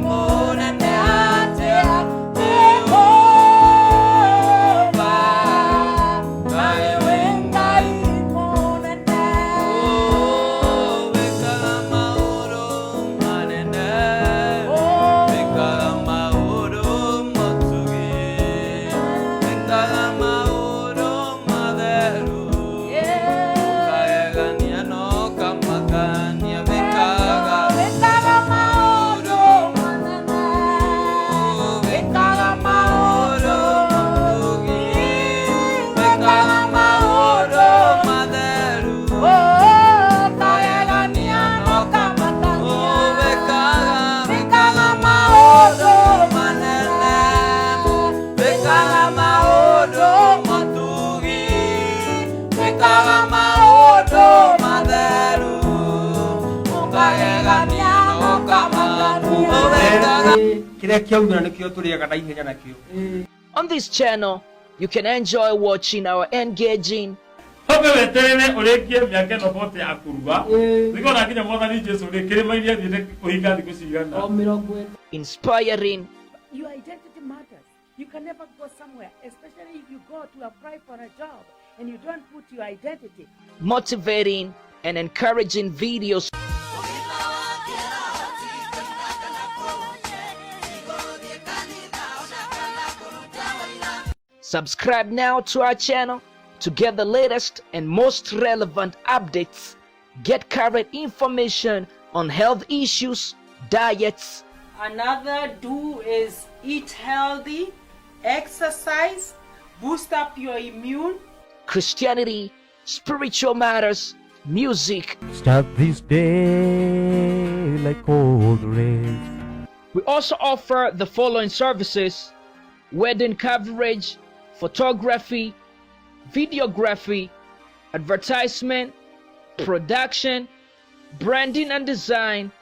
Mũnene atĩa Jehova, Ngai wĩ Ngai mũnene. Wĩkaga maũndũ manene, wĩkaga maũndũ motugi, wĩkaga maũndũ matheru, ũkagegania na ũkamakania, wĩkaga Wĩkaga maũndũ manene, wĩkaga maũndũ motugi, wĩkaga maũndũ matheru, ũkagegania na ũkamakania, wĩkaga wĩkaga maũndũ manene, wĩkaga maũndũ motugi, wĩkaga maũndũ matheru, ũkagegania na ũkamakania, wĩkaga Kĩrĩa kĩaumĩra nĩkĩo tũrĩaga na ihenya nakĩo. On this channel, you can enjoy watching our engaging, Hobe weterere ũrĩkie mĩaka ĩno bote ya kũrua thikona nginya mwathani Jesu rĩ kĩrĩma-inĩ athiĩte kũhinga thikũ cigana. Inspiring, Your identity matters. You can never go somewhere, especially if you go to apply for a job and you don't put your identity. Motivating, and encouraging videos. Subscribe now to our channel to get the latest and most relevant updates. Get current information on health issues, diets, Another do is eat healthy, exercise, boost up your immune. Christianity, spiritual matters, music. Start this day like all the rest. We also offer the following services: wedding coverage, photography, videography, advertisement, production, branding and design,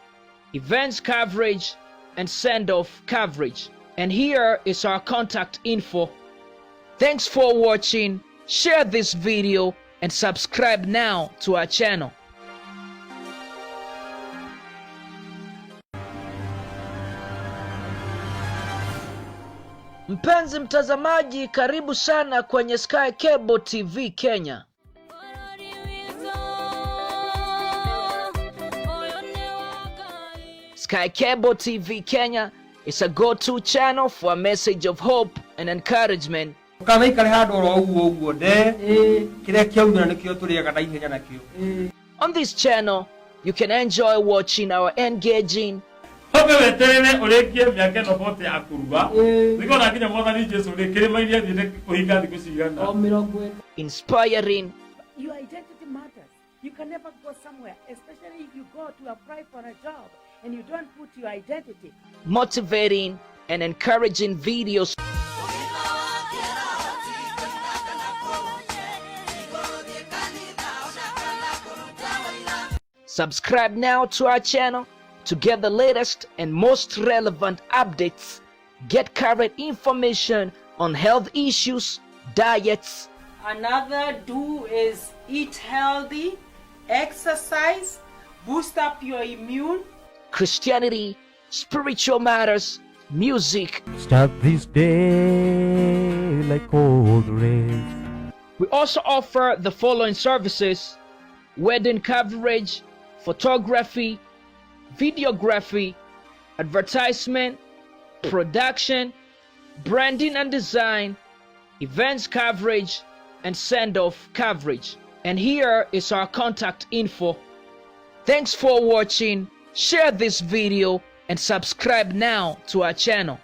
events coverage, and send-off coverage. And here is our contact info. Thanks for watching. Share this video and subscribe now to our channel. Mpenzi mtazamaji, karibu sana kwenye Sky Cable TV Kenya. Bũrũri witũ ũyũ nĩ wa Ngai. Sky Cable TV Kenya is a go-to channel for a message of hope and encouragement. Ndũkanaikare handũ oro ũguo ũguo nde kĩrĩa kĩaumĩra nĩkĩo tũrĩaga na ihenya nakĩo. On this channel, you can enjoy watching our engaging, Hobe weterere ũrĩkie mĩaka ĩno bote ya kũrua thikona nginya mwathani Jesu rĩ kĩrĩma-inĩ athiĩte kũhinga thikũ cigana. Inspiring, Your identity matters. You can never go somewhere, especially if you go to apply for a job and you don't put your identity. Motivating, and encouraging videos. Ũgima wa kĩroho ti kũina kana kũgũthiĩ kanitha ona kana kũruta wĩira. Subscribe now to our channel to get the latest and most relevant updates. Get current information on health issues, diets, Another do is eat healthy, exercise, boost up your immune. Christianity, spiritual matters, music. Start this day like all the rest. We also offer the following services: wedding coverage, photography, videography, advertisement, production, branding and design, events coverage, and send-off coverage. And here is our contact info. Thanks for watching. Share this video and subscribe now to our channel.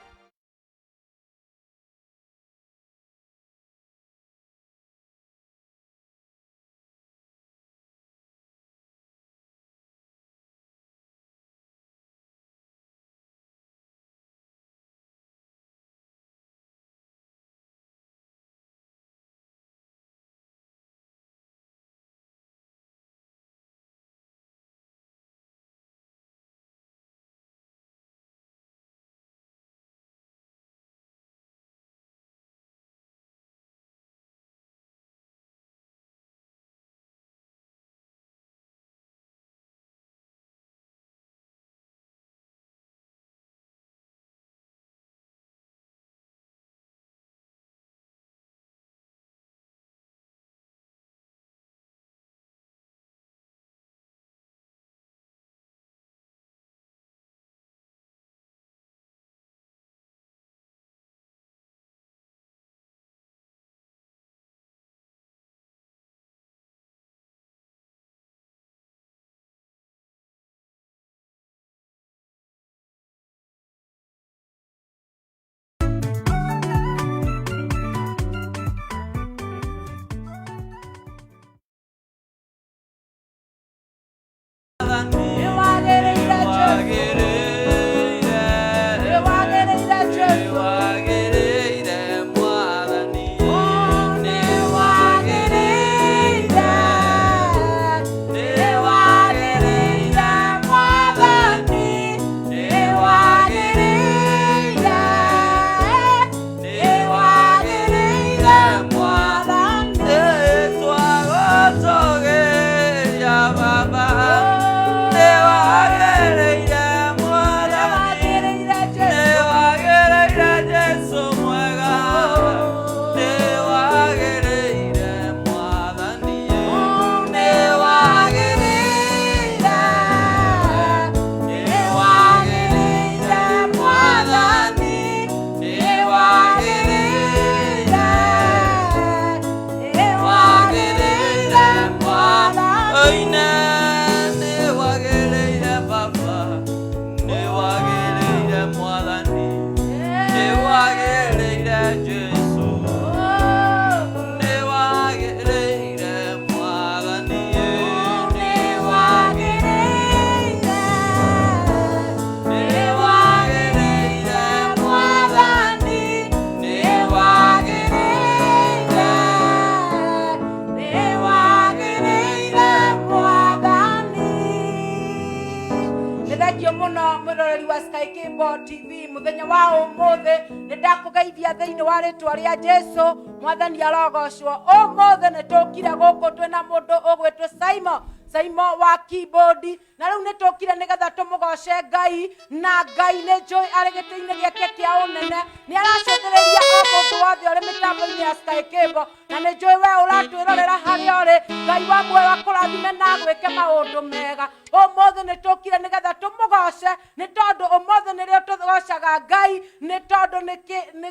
Mũthenya wa ũmũthĩ nĩ ndakũgeithia thĩinĩ wa rĩtwa rĩa Jesu. Mwathani arogocwo. Ũmũthĩ nĩ tũkire gũkũ twĩna mũndũ ũgwĩtwo Simon, Simon wa keyboard, na rĩu nĩ tũkire nĩgetha tũmũgoce Ngai, na Ngai nĩ njũĩ arĩ gĩtĩ-inĩ gĩake kĩa ũnene nĩ aracũthĩrĩria o mũndũ wothe ũrĩ mĩtambo-inĩ ya Sky Cable, na nĩ njũĩ we ũratwĩrorera harĩa ũrĩ. Ngai wa muoyo akũrathime na agwĩke maũndũ mega. Ũmũthĩ nĩ tũkire nĩgetha tũmũgoce, nĩ tondũ ũmũthĩ nĩrĩo tũgocaga Ngai, nĩ tondũ nĩ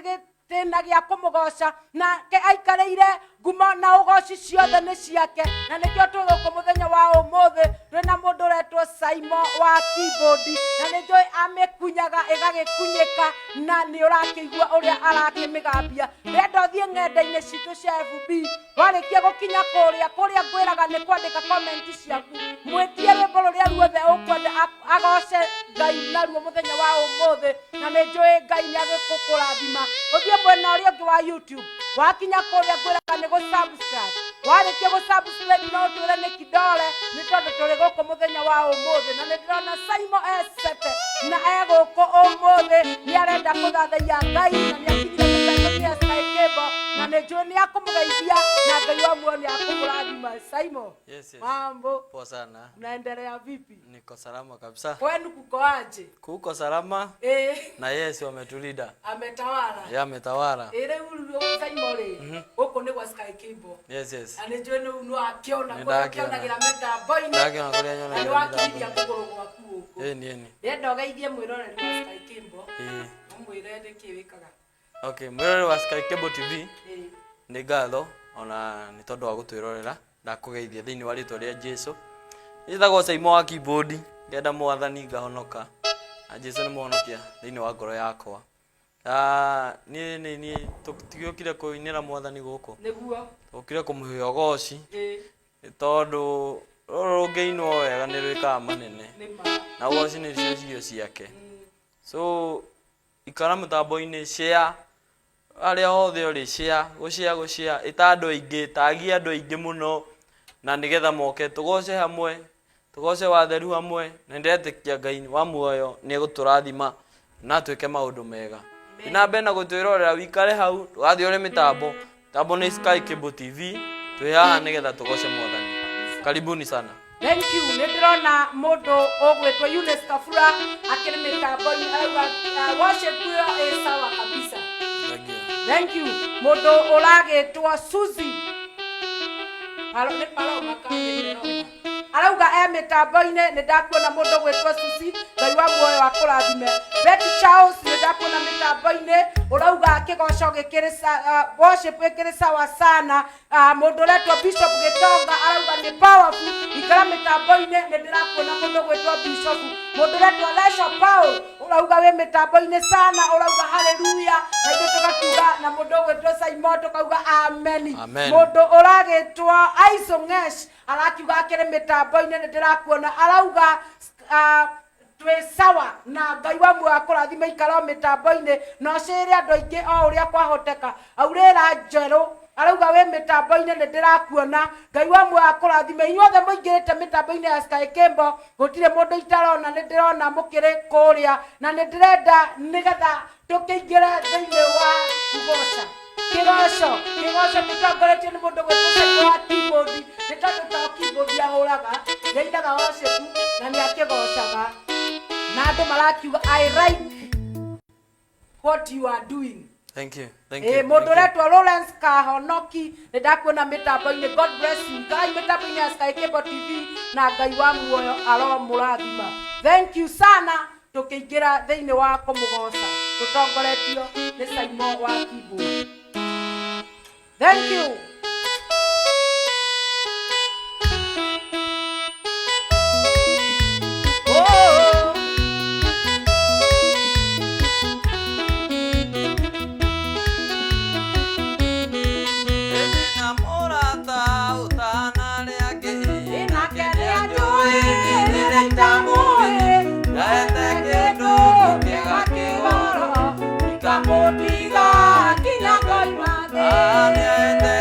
gĩtĩna gĩa kũmũgoca, nake aikarĩire ngumo na ũgoci ciothe nĩ ciake, na nĩkĩo twĩ gũkũ mũthenya wa ũmũthĩ twĩna mũndũ ũretwo Simon wa keyboard, na nĩ njũĩ amĩkunyaga ĩgagĩkunyĩka, na nĩ ũrakĩigua ũrĩa arakĩmĩgambia. Ndĩrenda ũthiĩ ng'enda-inĩ citũ cia FB. Warĩkia gũkinya kũrĩa kũrĩa ngwĩraga nĩ kwandĩka comment ciaku, mwĩtie rwĩmbo rũrĩa ruothe ũkwenda agoce Ngai naruo mũthenya wa ũmũthĩ, na nĩ njũĩ Ngai nĩ agĩkũkũrathima. Ũthiĩ mwena ũrĩa ũngĩ wa YouTube, wakinya kũrĩa ngwĩraga nĩ gũ-subscribe. Warĩkia gũ-subscribe no ũtwĩre nĩ kidole, nĩ tondũ tũrĩ gũkũ mũthenya wa ũmũthĩ, na nĩ ndĩrona Simon esete na egũkũ ũmũthĩ nĩ arenda kũthathaiya Ngai, na nĩ akinyire mĩtambo-inĩ ya Sky Cable, na nĩ njũĩ nĩ akũmũgeithia na Ngai wa muoyo nĩ akũmũrathima. Simon, Yes. mambo? Poa sana. Unaendelea vipi? Niko salama kabisa. Kwenu kuko aje? Kuko salama na Yesu ametulinda. Ametawala. Yeye ametawala. Rĩu Simon rĩ, gũkũ nĩ gwa Sky Cable, Yes. na nĩ njũĩ nĩ wakĩona Nĩ kũrĩa ndakĩona. ũkĩonagĩra mĩtambo-inĩ, Ndakĩona kũrĩa na nĩ nyonagĩra wakinyithia mĩtambo-inĩ. kũgũrũ gwaku gũkũ. Ĩni ĩni. Ndĩrenda ũgeithie mwĩroreri wa Sky Cable, ũmwĩre nĩkĩ wĩkaga. Okay, mwĩroreri wa Sky Cable TV, nĩ ngatho ona nĩ tondũ wa gũtwĩrorera, ndakũgeithia thĩinĩ wa rĩtwa rĩa Jesu. Njĩtagwo Simon wa keyboard, ngenda mwathani ngahonoka, na Jesu nĩ mũhonokia thĩinĩ wa ngoro yakwa. Ah, niĩ nĩ niĩ tũtigĩũkire kũinĩra mwathani gũkũ, Nĩguo. tũkire kũmũhe ũgoci, nĩ tondũ rũrũ rũngĩinwo wega nĩ rwĩkaga manene, Nĩ ma. Na ũgoci nĩ cio irio ciake. So ikara mũtambo-inĩ, share harĩa hothe ũrĩ, share, gũshare gũshare, ĩta andũ aingĩ, tagia andũ aingĩ mũno, na nĩgetha moke tũgoce hamwe, tũgoce watheru hamwe, na nĩndĩretĩkia Ngai wa muoyo nĩ egũtũrathima na twĩke maũndũ mega. Na mbere na gũtwĩrorera, wikare hau ndũgathiĩ ũrĩ mĩtambo. Mĩtambo nĩ Sky Cable TV, twĩ haha nĩgetha tũgoce mwathani. Karibuni sana. Thank you. Nĩ ndĩrona mũndũ ũgwĩtwo Eunice Kabura akĩrĩ mĩtambo-inĩ, arauga worship ĩyo ĩ sawa kabisa. Thank you. Thank you. Mũndũ ũragĩtwo Suzy nĩ Paloma kana nĩ Paloma, arauga e mĩtambo-inĩ. Nĩ ndakuona mũndũ gwĩtwo Susi, Ngai wa muoyo akũrathime. Betty Charles, nĩ ndakuona mĩtambo-inĩ, ũrauga kĩgoco gĩkĩrĩ worship ĩkĩrĩ sawa sana. Mũndũ ũretwo Bishop Gĩtonga arauga nĩ powerful, ikara mĩtambo-inĩ. Nĩ ndĩrakuona mũndũ gwĩtwo Bishop. Mũndũ ũretwo Lesho Paul ũrauga wĩ mĩtambo-inĩ sana, ũrauga haleluya, na ithuĩ tũgakiuga na mũndũ ũgwĩtwo Simon tũkauga ameni. Amen. Mũndũ ũragĩtwo Aiso Ngesh arakiuga akĩrĩ mĩtambo-inĩ, nĩ ndĩrakuona, arauga twĩ sawa na Ngai wa muoyo akũrathime, ikara o mĩtambo-inĩ na ũcĩre andũ aingĩ o ũrĩa kwahoteka. Aurĩra Njerũ arauga wĩ mĩtambo-inĩ, nĩ ndĩrakuona, Ngai wa muoyo akũrathime. Inyuothe mũingĩrĩte mĩtambo-inĩ ya Sky Cable, gũtirĩ mũndũ itarona, nĩ ndĩrona mũkĩrĩ kũrĩa, na nĩ ndĩrenda nĩgetha tũkĩingĩre thĩinĩ wa kũgoca kĩgoco. Kĩgoco tũtongoretio nĩ mũndũ gwĩtwo Simon wa keyboard, nĩ tondũ to keyboard ahũraga, nĩ ainaga worship na nĩ akĩgocaga, na andũ marakiuga, "I like what you are doing." Thank you. Thank you. Mũndũ Thank you. ũretwo Lawrence Kahonoki, nĩ ndakuona mĩtambo-inĩ. God bless you. Ngai mĩtambo-inĩ ya Sky Cable TV, na Ngai wa muoyo aromũrathima. Thank you sana. Tũkĩingĩra thĩinĩ wa kũmũgoca tũtongoretio nĩ Simon wa keyboard. Thank you. Oh. Ndĩna mũrata ũtanarĩ angĩ. Nake nĩanjũĩ rĩrĩa itamũĩ. Ndahete kĩndũ kĩega kĩgoro. Ikamũtiga nginya ngoima thĩ. Nĩahete.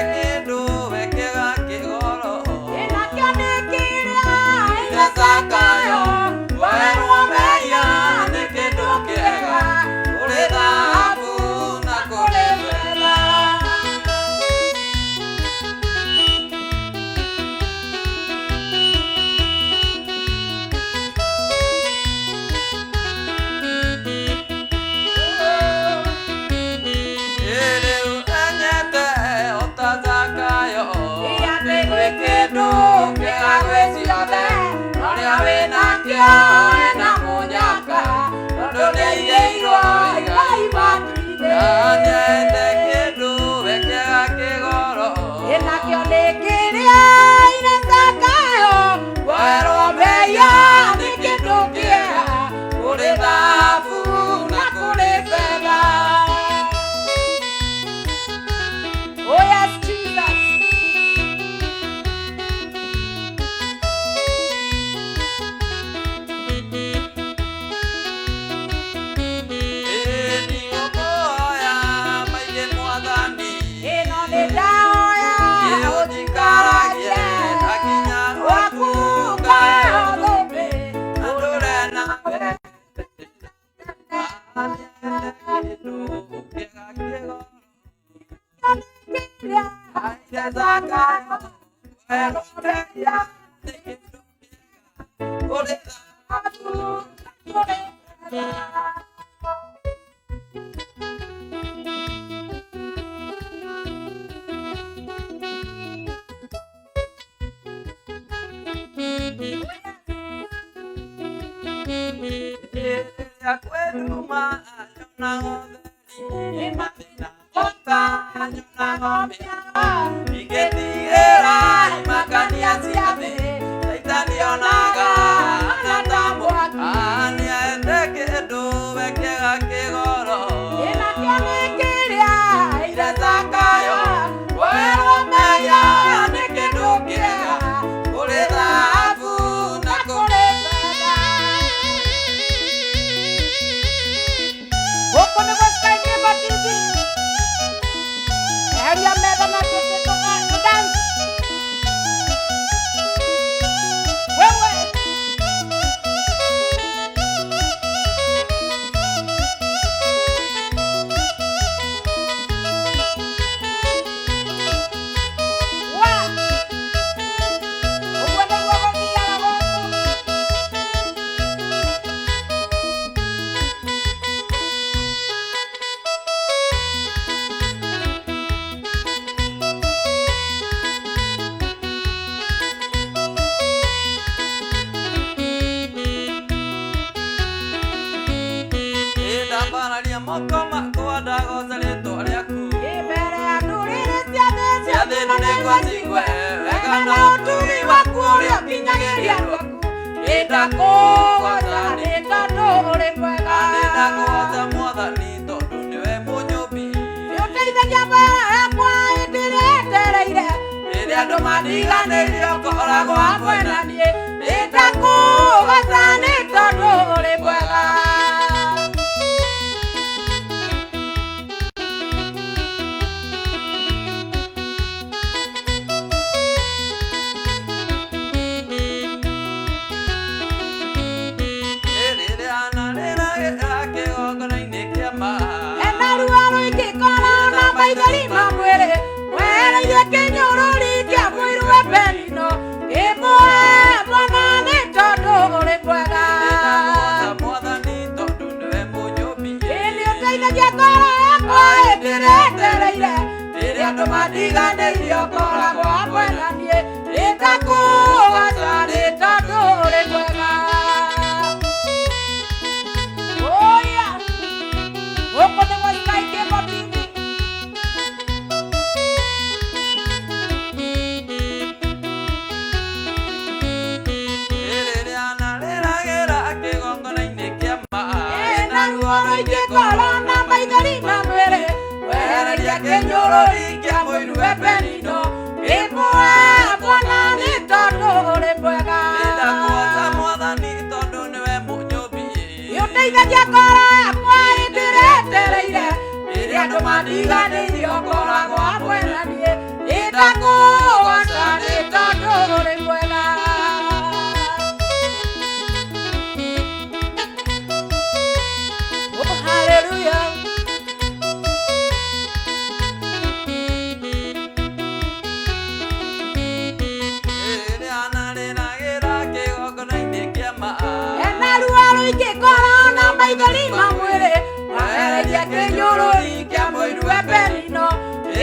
Gũkũ nĩguo Sky Cable TV. Eheria metha na tũtĩ tũ dance. Wewe. Wa. Ũguo nĩguo gũthiaga gũkũ. Ndambararia moko makwa ndagoca rĩtwa rĩaku Mbere ya ndũrĩrĩ ciothe cia thĩ ĩno nĩguo njigue wega na ũtugi waku ũrĩa ũkinyagĩria andũ aku. Nĩndakũgooca nĩ tondũ ũrĩ mwega. Nĩndakũgoca mwathani tondũ nĩwe mũnyũmbi Nĩũteithagia mbara yakwa hĩndĩ ĩrĩa etereire. Rĩrĩa andũ mandiganĩirie ũkoragwo Hamwe na niĩ. Nĩndakũgooca nĩ tondũ ũrĩ mwega. Rĩrĩa narĩragĩra kĩgongona-inĩ kĩa ma Ena ruo rũingĩ ngoro na maithori ma mwĩrĩ wehereirie kĩnyũrũri kĩa mũiru we Penino ĩmũhe mwana nĩ tondũ ũrĩ mwega. Nĩndakũgoca mwathani tondũ nĩwe mũnyũmbi Ĩ nĩũteithagia ngoro yakwa hĩndĩ ĩrĩa ĩtereire Rĩrĩa andũ mandiganĩirie ũkoragwo hamwe na niĩ nĩndakũgoca nĩ tondũ ũrĩ mwega. Oya, gũkũ nĩguo Sky Cable TV. Rĩrĩa narĩragĩra kĩgongona-inĩ kĩa ma Ena ruo rũingĩ ngoro na maithori ma mwĩrĩ wehereria kĩnyũrũri kĩa mũiru we Penino ĩmũhe mwana nĩ tondũ ũrĩ mwega. Nĩndakũgoca mwathani tondũ nĩwe mũnyũmbi Nĩũteithagia ngoro yakwa hĩndĩ ĩrĩa ĩtereire rĩrĩa andũ mandiganĩirie ũkoragwo hamwe na niĩ nĩndakũgoca nĩ tondũ ũrĩ mwega. Oh, hallelujah. Rĩrĩa narĩragĩra kĩgongona-inĩ kĩa ma Ena ruo rũingĩ ngoro na maithori ma mwĩrĩ wahereria kĩnyũrũri kĩa mũiru we Penino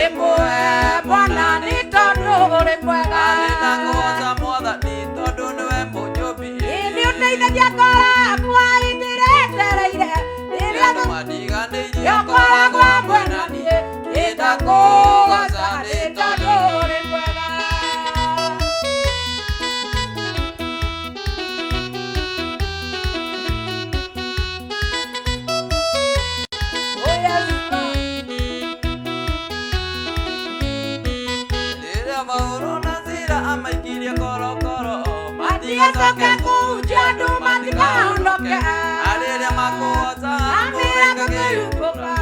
ĩmũhe mwana nĩ tondũ ũrĩ mwega. Nĩndakũgoca mwathani tondũ nĩwe mũnyũmbi Ĩ nĩũteithagia ngoro yakwa hĩndĩ ĩrĩa ĩtereire rĩrĩa Andũ mandiganĩirie ũkoragwo hamwe na niĩ nĩndakũgoca nĩ tondũ ũrĩ mwega. Oh, yes, Lord. Rĩrĩa Paũlũ na Sila amaikirie korokoro Matigacoke kũhunjia andũ matikahonoke. Arĩrĩa makũgoca Amĩra gũkĩhumbũka,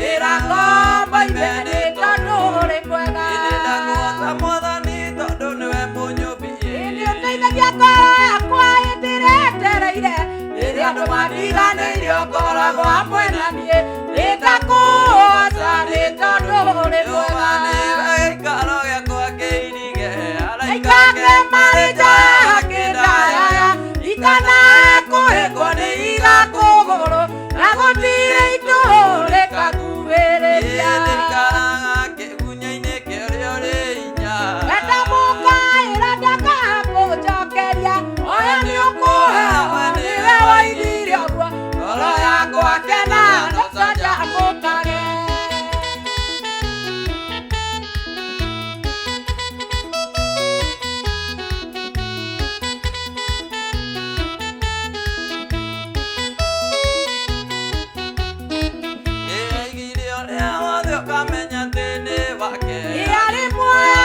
ĩra ngombo ime nĩ tondũ ũrĩ mwega. Nĩndakũgoca mwathani tondũ nĩwe mũnyũmbi Ĩ nĩũteithagia ngoro yakwa hĩndĩ ĩrĩa ĩtereire rĩrĩa Andũ matiganĩirie ũkoragwo hamwe na niĩ. Nĩngakũgoca nĩ tondũ ũrĩ mwega. Gĩikaro gĩakwa kĩirige Araika ake marĩ nja akĩndayaya ikanakũhĩkwo nĩ igakũgũrũ na gũtirĩ itũũ rĩkakuhĩrĩria. Ndikaraga kĩgunya-inĩ kĩa ũrĩa ũrĩ hinya. Ndamũkaĩra ndakakũnjokeria oya nĩ ũkũhewa nĩwe woigire ũguo ngoro yakwa kena nũcanjamũkage. Ĩigire ũrĩa wothe ũkamenya atĩ nĩ wake. Arĩ muoyo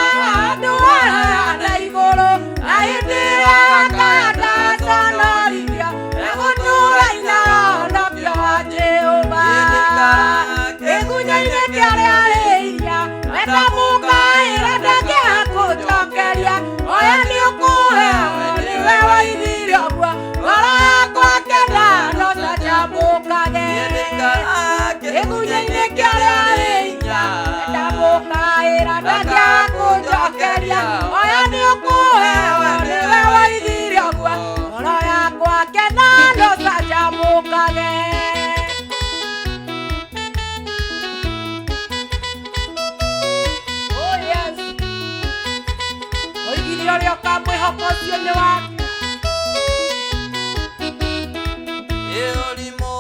andũ aya na igũrũ na hĩndĩ ĩrĩa akandaconorithia na gũtũũra inyaronokio wa Jehova. Kĩgunya-inĩ kĩa ũrĩa arĩ hinya wendamũkaĩra ndangĩakũnjokeria oya nĩ ũkũheo nĩwe woigire ũguo ngoro yakwa kenda no canjamũkage. Kĩgunya-inĩ kĩa ũrĩa arĩ hinya ndamũkaĩra ndangĩakũnjokeria oya nĩ ũkũheo nĩwe woigire ũguo ngoro yakwa kenda no canjamũkage. Oh yes. Oigire ũrĩa ũkamwĩhoka ũcio nĩ wake. Ĩ ũrimũ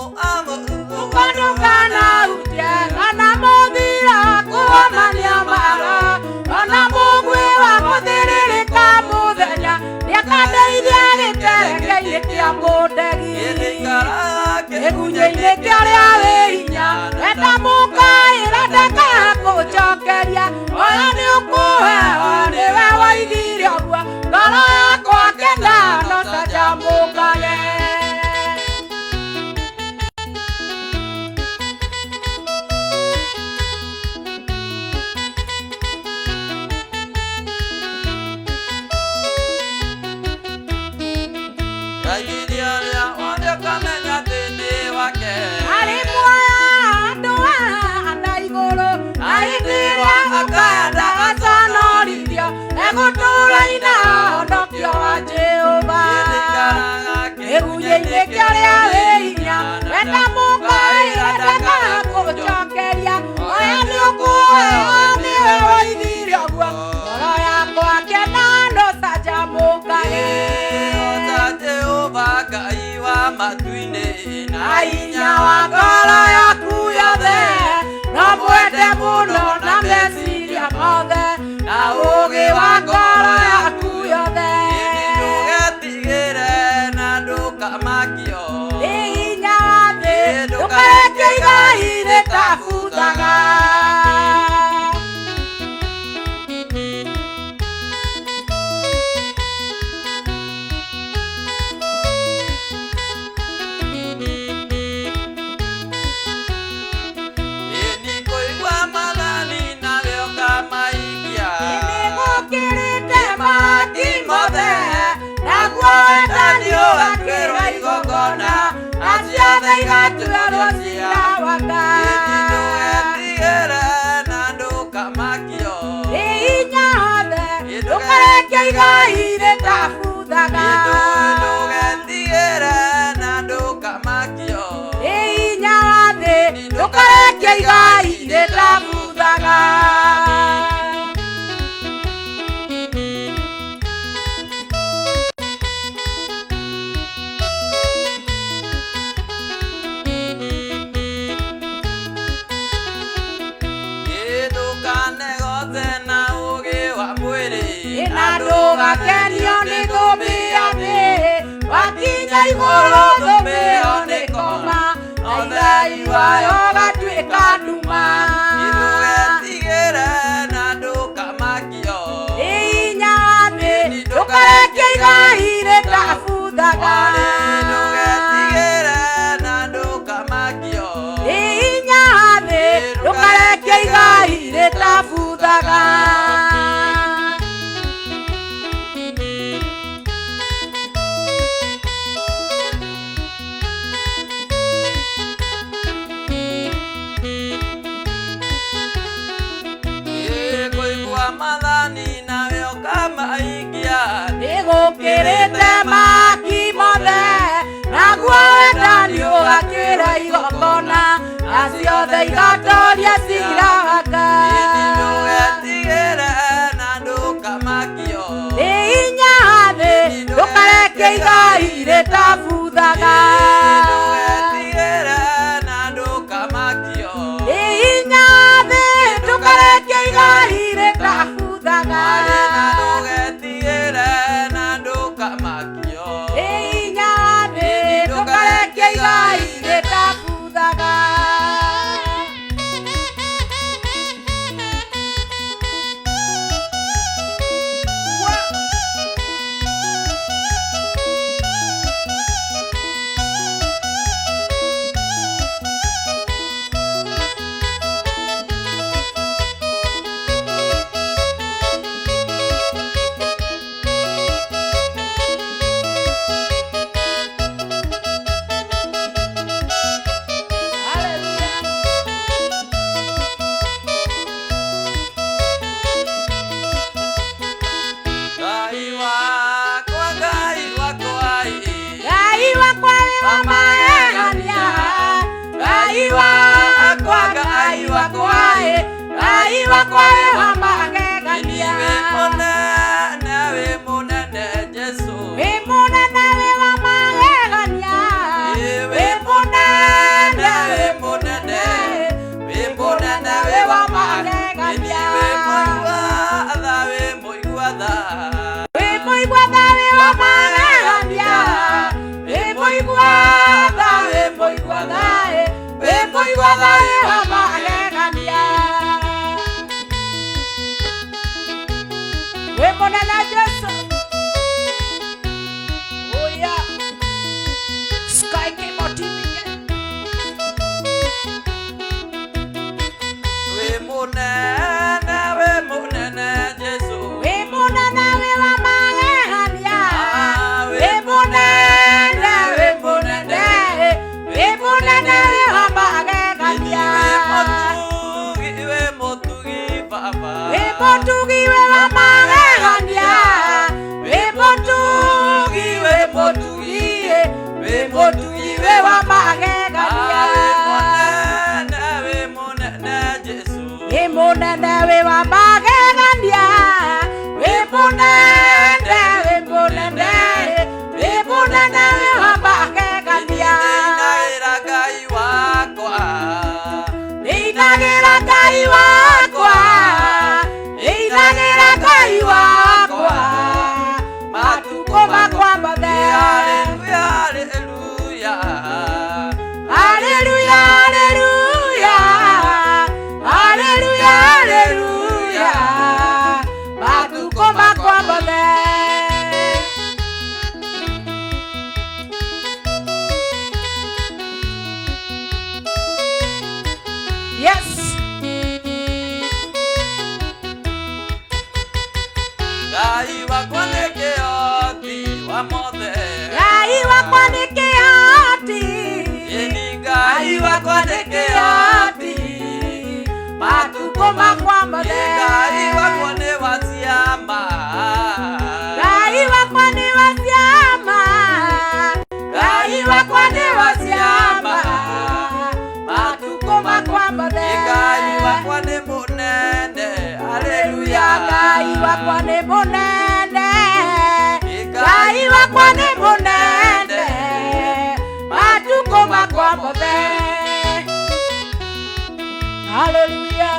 Ũkondũkana utie kana mũthira kũhomania mara ona mũgwĩ wa gũthĩrĩrĩka mũthenya nĩakandeithia gĩtereke-inĩ kĩa mũndegi. Kĩgunyĩ-inĩ kĩa ũrĩa wĩ hinya wendamũkaĩra ndakakũnjokeria oya nĩ ũkũheo nĩwe woigire ũguo ngoro yakwa kenda no canjamũkage. Aigire ũrĩa wothe ũkamenya atĩ nĩ wake. Arĩ muoyo andũ aya na igũrũ na hĩndĩ ĩrĩa gũkaya ndagaconorithio egũtũũra inahonokio wa Jehova. Kĩgunyĩ-inĩ kĩa ũrĩa wĩ hinya wendamũkaĩra ndakakũnjokeria oya nĩ ũkũheo nĩwe woigire ũguo ngoro yakwa kena no canjamũkage. Ota Jehova Ngai wa matu-inĩ Na hinya wa ngoro yaku yothe no mwende mũno na meciria mothe na ũũgĩ wa ngoro yaku yothe. Ndũgetigĩre na ndũkamakio. Nĩ hinya wa thĩ ndũkareke igai rĩtabuthaga. Ĩ nĩkũigua maathani nawe ũkamaikia. Nĩgũkĩrĩte mahaki mothe naguo wendani ũgakĩra igongona na ciothe igatuĩrwo ciira wa Ngai. Ndũgetigĩre na ndũkamakio. Nĩ hinya wothe ndũkareke igai rĩtabuthaga. Ndũgetigĩre na ndũkamakio. Nĩ hinya wa thĩ ndũkareke igai rĩtabuthaga. Ĩ ndũkanegoce na ũũgĩ wa mwĩrĩ. Na ndũgakenio nĩ thũmbĩ ya thĩ wakinya igũrũ thũmbĩ ĩyo nĩ koma na igai wayo gatuĩka nduma. Ndũgetigĩre na ndũkamakio. Nĩ hinya wa thĩ ndũkareke igai rĩtabuthaga. Ndũgetigĩre na ndũkamakio. Nĩ hinya wa thĩ ndũkareke igai rĩtabuthaga. Na ciothe igatoria cira wa Ngai. Ndũgetigĩre na ndũkamakio. Nĩ hinya thĩ ndũkareke igai rĩtabuthaga. Ndũgetigĩre na ndũkamakio. Nĩ hinya thĩ ndũkareke igai rĩtabuthaga. Mwarĩ na ndũgetigĩre na ndũkamakio. Nĩ hinya thĩ ndũkareke igai rĩtabuthaga. Ngai wakwa, Ngai wakwa, ĩ. Ngai wakwa wĩ wa magegania. Ngai wakwa, Ngai wakwa, ĩ. Ngai wakwa wĩ wa magegania. Wĩ mũnene, wĩ mũnene Jesũ. Wĩ mũnene wĩ wa magegania. Wĩ mũnene, wĩ mũnene, wĩ mũnene wĩ wa magegania. Wĩ mũigua tha, wĩ mũigua tha. Wĩ mũigua tha wĩ wa magegania. Wĩ mũigua tha, wĩ mũigua tha, ĩ. Wĩ mũigua tha wĩ wa magegania. Wĩ mũnene Jesũ. Oh yeah. Sky Cable TV Kenya. Wĩ mũnene, wĩ mũnene Jesũ. Wĩ mũnene wĩ wa magegania. Ah, Wĩ mũnene, wĩ mũnene, wĩ mũnene wĩ wa magegania. Wĩ mũtugi, wĩ mũtugi Baba. Wĩ mũtugi wĩ wa magegania. Wĩ mũtugi, wĩ mũtugi, wĩ mũtugi wĩ wa magegania. Wĩ mũnene, wĩ mũnene Jesũ. Wĩ mũnene wĩ wa magegania. Wĩ mũnene, wĩ mũnene, wĩ mũnene wĩ wa magegania. Ndĩinagĩra Ngai wakwa. Ndĩinagĩra Ngai wakwa. Ndĩinagĩra Ngai wakwa. Matukũ makwa mothe. Haleluya, haleluya. Haleluya, haleluya. Haleluya, haleluya. Matukũ makwa mothe. Yes. Ngai wakwa nĩ kĩhoti wa mothe. Ngai wakwa nĩ kĩhoti. Ĩni Ngai wakwa nĩ kĩhoti. Matukũ makwa mothe. Ngai wakwa nĩ wa ciama. Ngai wakwa nĩ wa ciama. Ngai wakwa nĩ wa ciama. Matukũ makwa mothe. Ngai wakwa nĩ mũnene. Haleluya, Haleluya. Ngai wakwa nĩ mũnene. Ngai wakwa nĩ mũnene. Matukũ makwa mothe. Haleluya.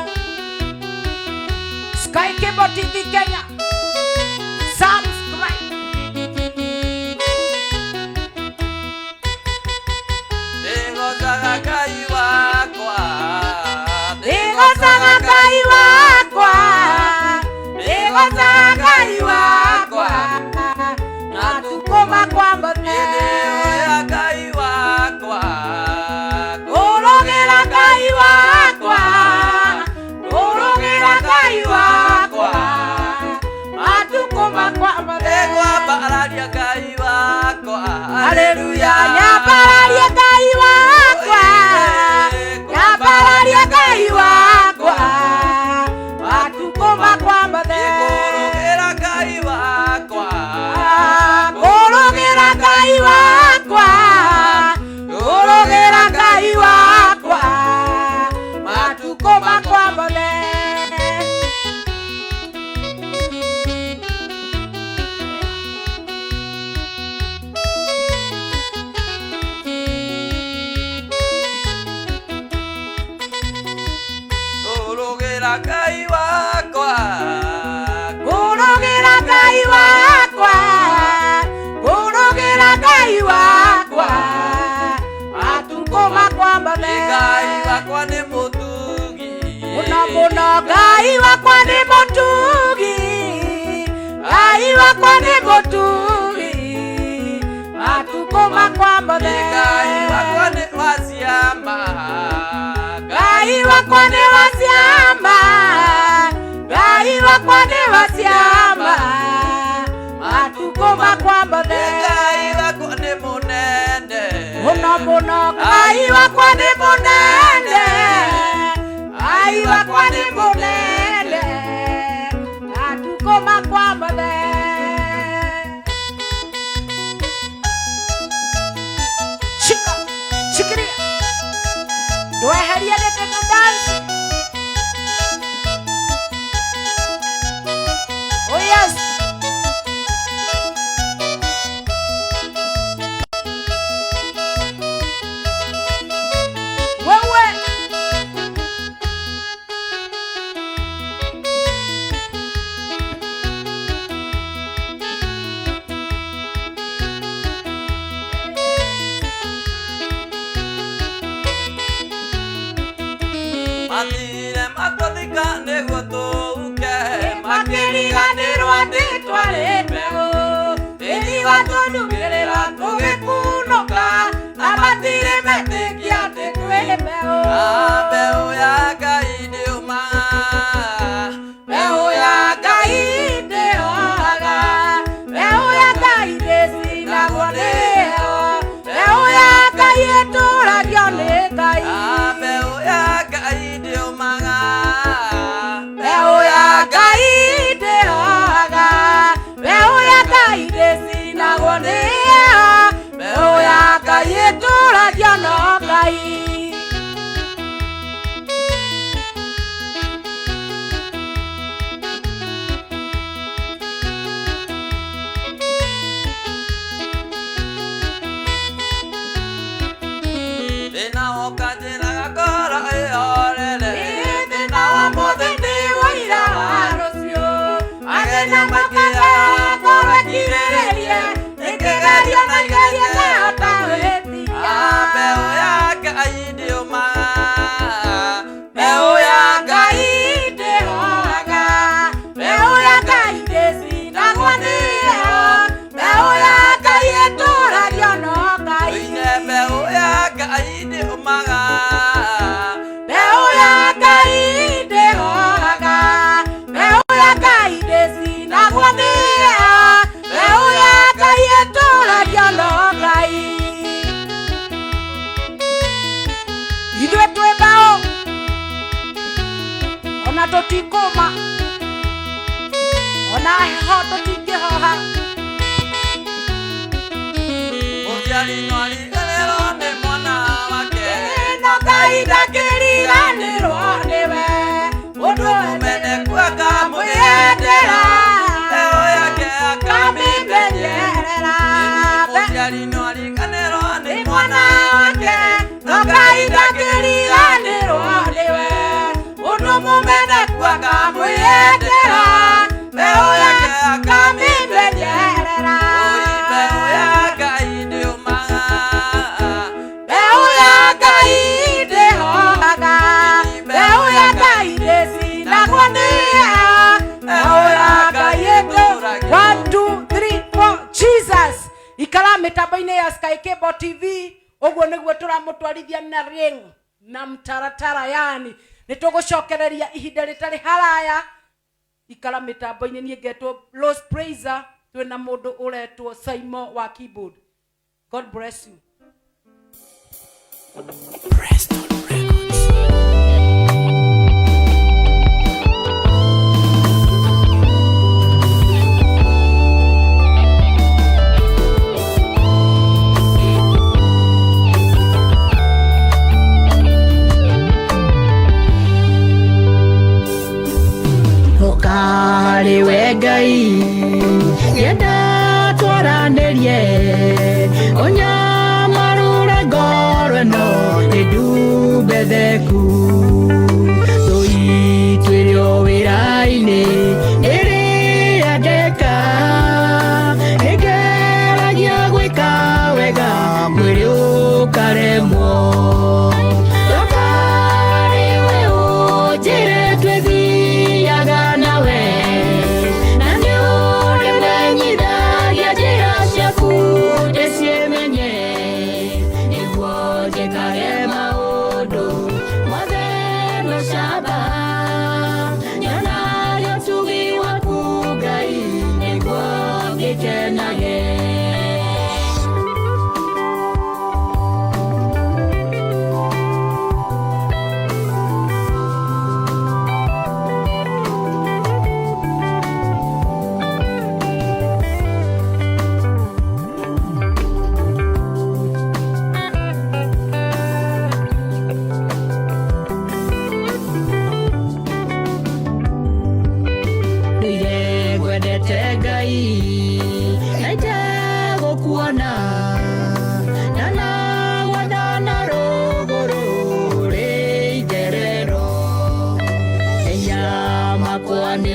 Sky Cable TV Kenya. Subscribe. Ndĩgocaga Ngai wakwa. Ndĩgocaga Ngai wakwa. Ndĩgocaga Ngai wakwa. Matukũ makwa mothe. Ndĩhoya Ngai wakwa. Ngũrũgĩra Ngai wakwa. Ngũrũgĩra Ngai wakwa. Ngũrũgĩra Ngai wakwa. Ngũrũgĩra Ngai wakwa, ngũrũgĩra Ngai wakwa, matukũ makwa mothe. Ngai wakwa nĩ mũtugi. Mũno mũno Ngai wakwa nĩ mũtugi, Ngai wakwa nĩ mũtugi, matukũ makwa mothe. Ngai wakwa nĩ wa ciama. Ngai wakwa nĩ wa ciama, Ngai wakwa nĩ wa ciama, matukũ makwa mothe. Ngai wakwa nĩ mũnene. Mũno mũno Ngai wakwa nĩ mũnene, Ngai wakwa nĩ mũnene, matukũ makwa mothe. Shika, shikilia, ndweherie gĩtĩ tũdance. Oh yes. Wewe. Mathire matũthika nĩguo tũũke. Makĩriganĩrwo atĩ twarĩ mbeũ, tĩri watũnungĩrĩra tũgĩkunũka, na matirĩ metĩkia atĩ twĩ mbeũ. Ah, mbeũ ya Ngai ndĩũmaga. Mbeũ ya Ngai ndĩhohaga, mbeũ ya Ngai ndĩcinagwo nĩyo, mbeũ ya Ngai ĩtũragio nĩ Ngai. Ah, mbeũ ya Ngai ndĩũmaga. Mbeũ ya Ngai ndĩhohaga, mbeũ ya Ngai ndĩcinagwo nĩyo, mbeũ ya Ngai ĩtũragio no Ngai. Thĩna woka njĩraga ngoro ĩhorere. Thĩna wa mũthĩ nĩ ũira wa rũciũ, mathĩna mokaga ngoro ĩkirĩrĩrie, ĩkĩgerio na igerio ndahota gwĩtiria. Ah, mbeũ ya Ngai ndĩũmaga. Mbeũ ya Ngai ndĩhohaga, mbeũ ya Ngai ndĩcinagwo nĩyo, mbeũ ya Ngai ĩtũragio no Ngai. Oine mbeũ ya Ngai ndĩũmaga. Mbeũ ya Ngai ndĩhohaga, mbeũ ya Ngai ndĩcinagwo nĩyo, mbeũ ya Ngai ĩtũragio no Ngai. Ithuĩ twĩ mbeũ, ona tũtikũma, ona heho tũtingĩhoha. Mũciari no ariganĩrwo nĩ mwana wake. No Ngai ndakĩriganĩrwo nĩwe, mũndũ Mũmene kuaga mwĩendera, Mbeũ yake akamĩmenyerera. Mũciari no ariganĩrwo nĩ Nĩ mwana wake, no Ngai ndakĩriganĩrwo nĩwe, mũndũ mũmene kuaga mwĩendera, mbeũ yake akamĩmenyerera. Mbeũ ya Ngai ndĩũmaga. Mbeũ ya Ngai ndĩhohaga, mbeũ ya Ngai ndĩcinagwo nĩyo, mbeũ ya Ngai ĩtũragio. 1 2 3 4 Jesus. Ikara mĩtambo-inĩ ya Sky Cable TV, ũguo nĩguo tũramũtwarithia na ring na mtaratara, yani nĩ tũgũcokereria ihinda rĩtarĩ haraya. Ikara mĩtambo-inĩ, niĩ ngetwo Rose Praiser, twĩna mũndũ ũretwo Simon wa keyboard. God bless you. Mũkarĩ we Ngai ngĩenda twaranĩrie, ũnyamarũre ngoro ĩno ĩndumbetheku. Tũitwĩrĩte.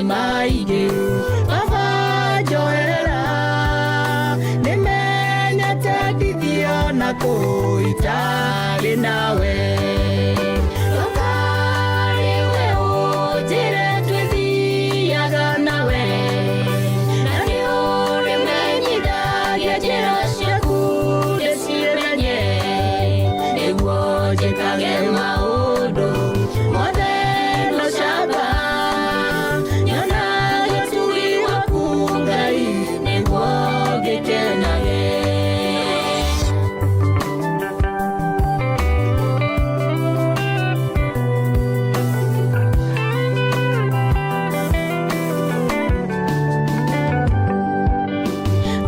Maingĩ baba njoera nĩmenyete ndithio na kũ itarĩ nawe. Ndũkarĩwe ũnjĩre twĩthiaga nawe na nĩ ũrĩmenyithagia njĩra ciaku ndĩcimenye nĩguo njĩkage maũndũ mothe na ũcamba nyonage ũtugi waku Ngai nĩguo ngĩkenage.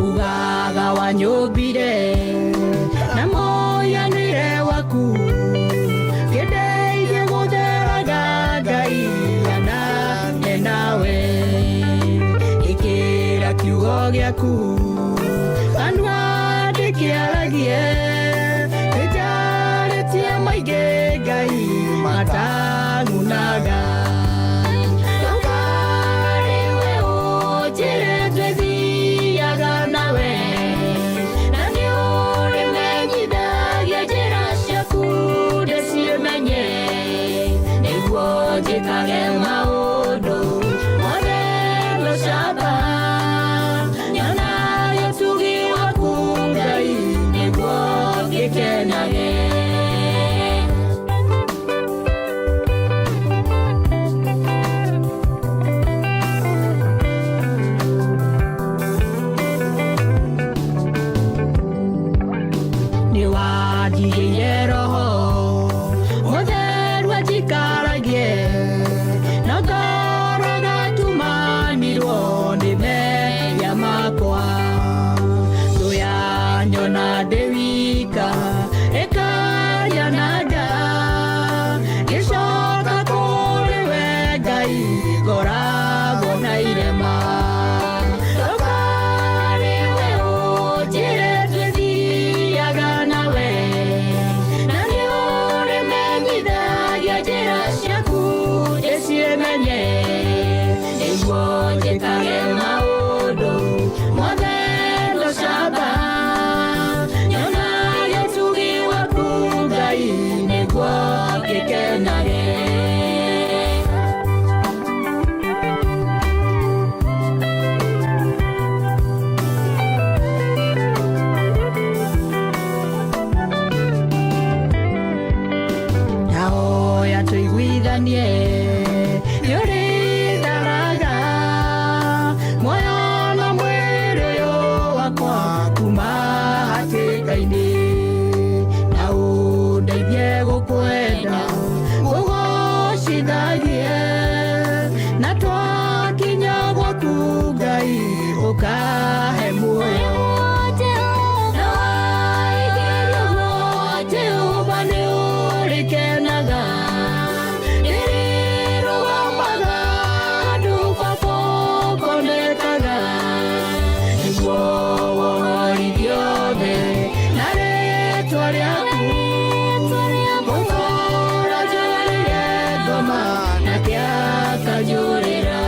Ugaga wanyũmbire na mũhianĩre waku kĩndeithie gũtheraga Ngai anane nawe ĩkĩra kiugo gĩaku kanua ndĩkĩaragie nĩnjarĩtie maingĩ Ngai matang'unaga. Ndũkarĩwe ũnjĩre twĩthiaga nawe na nĩ ũrĩmenyithagia njĩra ciaku ndĩcimenye nĩguo njĩkage maũndũ mothe na ũcamba nyonage ũtugi waku Ngai nĩguo ngĩkenage. Nĩwanjigĩire roho mũtheru anjikaragie na ngoro gatumanirwo nĩ mehia makwa thũ yanyona ndĩ wika ĩkanyananga ngĩcoka kũrĩ we Ngai ngoragwo na irema. Ndũkarĩwe ũnjĩre twĩthiaga nawe na nĩ ũrĩmenyithagia njĩra ciaku ndĩcimenye nĩguo njĩkage maũndũ mothe na ũcamba nyonage ũtugi waku Ngai nĩguo ngĩkenage. Ndahoya tũiguithanie nĩũrĩtharaga muoyo na mwĩrĩ ũyũ wakwa kuma hatĩka-inĩ na ũndeithie gũkwenda ngũgocithagie na twakinya gwaku Ngai ũkahe muoyo. Na waigĩrio guo Jehova nĩũrĩkenaga rĩrĩrũgamaga handũ baba ũkonekaga nĩguo wohorithio thĩ na rĩtwa rĩaku gũtũũra njũrĩre ngoma nake akanjũrĩra.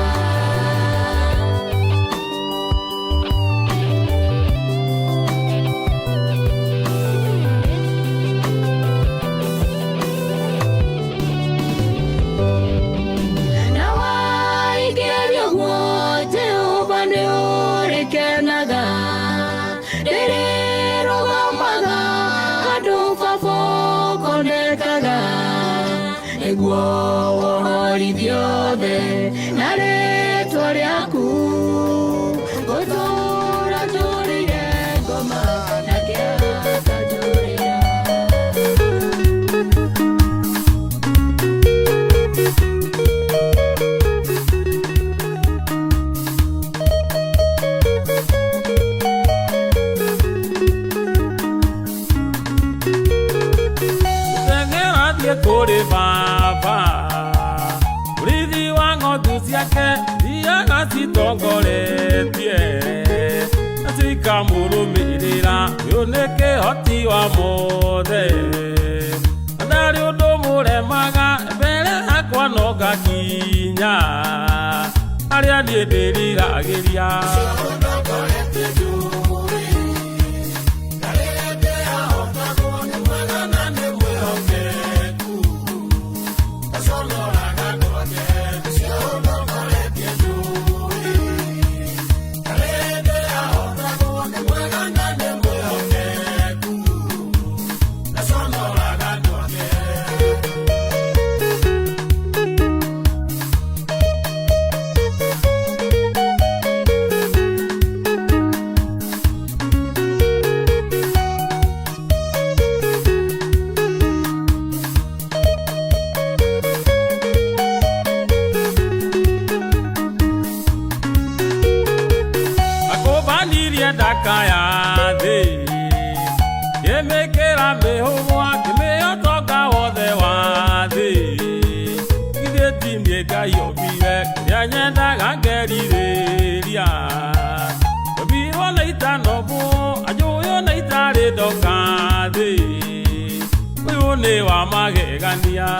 Na waigĩrio guo Jehova nĩũrĩkenaga rĩrĩrũgamaga handũ baba ũkonekaga nĩguo wohorithio thĩ na rĩtwa rĩaku gũtũũra njũrĩire ngoma nake akanjũrĩra. Teng'era thiĩ kũrĩ baba mũrĩithi wa ng'ondu ciake thiaga citongoretie nacio ikamũrũmĩrĩra ũyũ nĩ kĩhoti wa mothe na ndarĩ ũndũ mũremaga mbere yakwa no ngakinya. Arĩa niĩ ndĩriragĩria. Akũmbanirie ndaka ya thĩ, ngĩmĩkĩra mĩhũmũ, akĩmĩhe ũtonga wothe wa thĩ. Githĩ ti niĩ Ngai ombire kĩrĩa nyendaga ngerirĩria? Ndombirwo na itanobwo, anjũĩ ona itarĩ ndoka thĩ. Ũyũ nĩ wa magegania.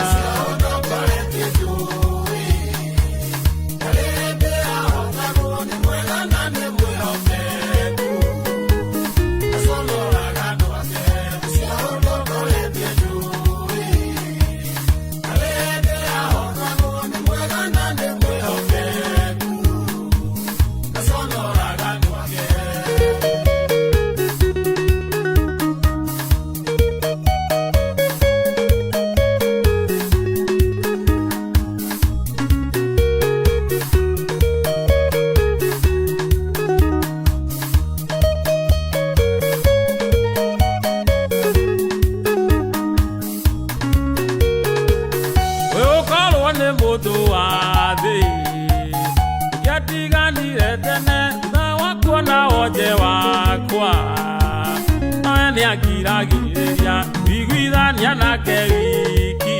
Ũyũ nĩ mũndũ wa thĩ, ingĩatiganire tene thutha wa kuona wonje wakwa. Nowe nĩangiragĩrĩria kũiguithania nake wiki,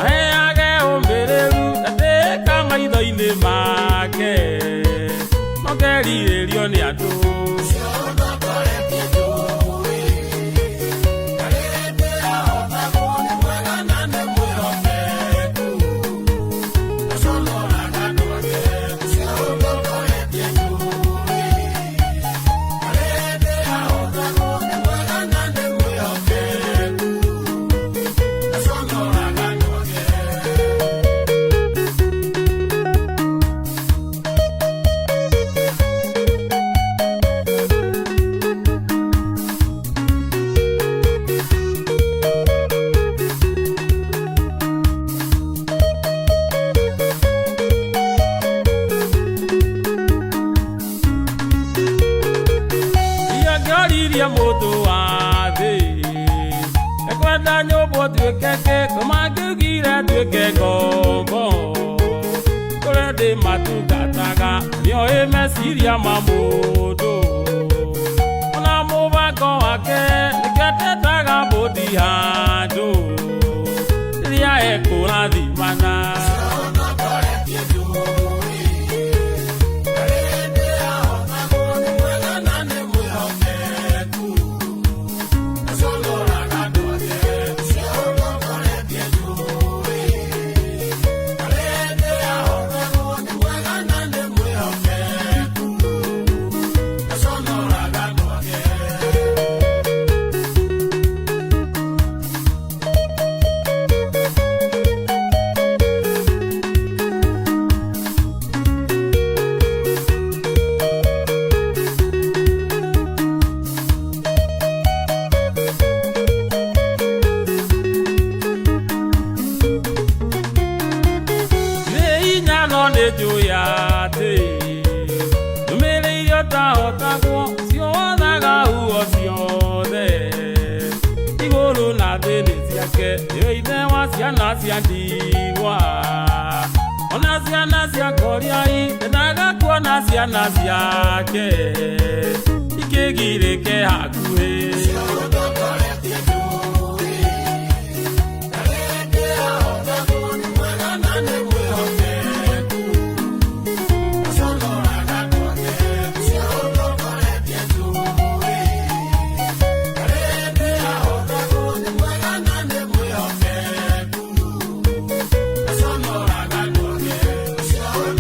aheage ũmĩrĩru ndatĩka maitho-inĩ make, no ngerirĩrio nĩ andũ. Ingĩoririe mũndũ wa thĩ ekwenda nyũmbũ nduĩke kĩ, kũmangĩugire nduĩke ngombo. Kũrĩa ndĩmatungataga nĩoĩ meciria ma mũndũ, ona mũbango wake nĩkĩo atetaga mbũndi handũ rĩrĩa ekũrathimana. Nĩ hinya no nĩ njũĩ atĩ ndũmĩrĩire ũtahotagwo, ũcio wothaga huho ciothe. Igũrũ na thĩ nĩ ciake, nĩwe ithe wa ciana cia ndigwa, ona ciana cia ngoriai. Ndendaga kuona ciana ciake ikĩgirĩke hakuhĩ.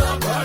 Thank you.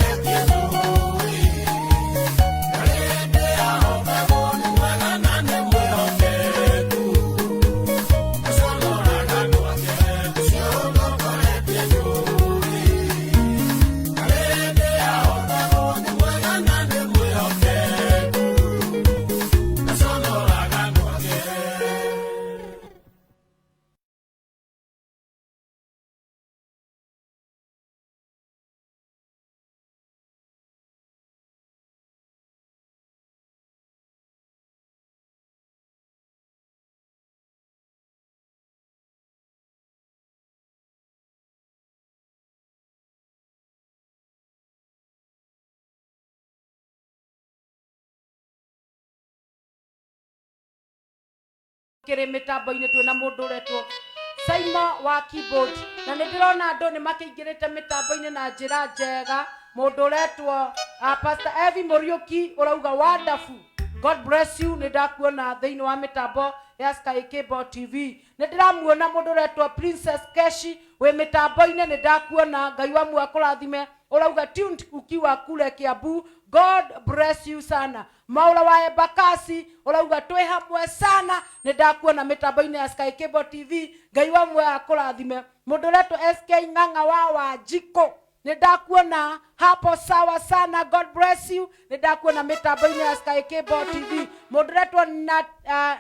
Tũkĩrĩ mĩtambo-inĩ twĩna mũndũ ũretwo Simon wa keyboard, na nĩ ndĩrona andũ nĩ makĩingĩrĩte mĩtambo-inĩ na njĩra njega. Mũndũ ũretwo Pastor Evi Mũriũki ũrauga wonderful, God bless you. Nĩ ndakuona thĩinĩ wa mĩtambo ya Sky Cable TV. Nĩ ndĩramuona mũndũ ũretwo Princess Keshi wĩ mĩtambo-inĩ, nĩ ndakuona. Ngai wa muoyo akũrathime. Ũrauga tuned ukiwa kule Kiambu, God bless you sana. Maura wa Embakasi ũrauga twĩ hamwe sana, nĩ ndakuona mĩtambo-inĩ ya Sky Cable TV. Ngai wa muoyo akũrathime. Mũndũ ũretwo SK Ng'ang'a wa Wanjikũ, nĩ ndakuona hapo, sawa sana, God bless you. Nĩ ndakuona mĩtambo-inĩ ya Sky Cable TV. Mũndũ ũretwo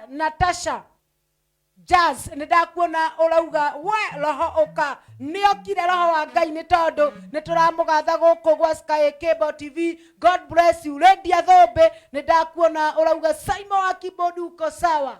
Natasha Jazz, nĩ ndakuona, ũrauga we roho ũka. Nĩ okire roho wa Ngai, nĩ tondũ nĩ tũramũgatha gũkũ gwa Sky Cable TV. God bless you. Lydia Thũmbĩ, nĩ ndakuona, ũrauga Simon wa keyboard uko sawa.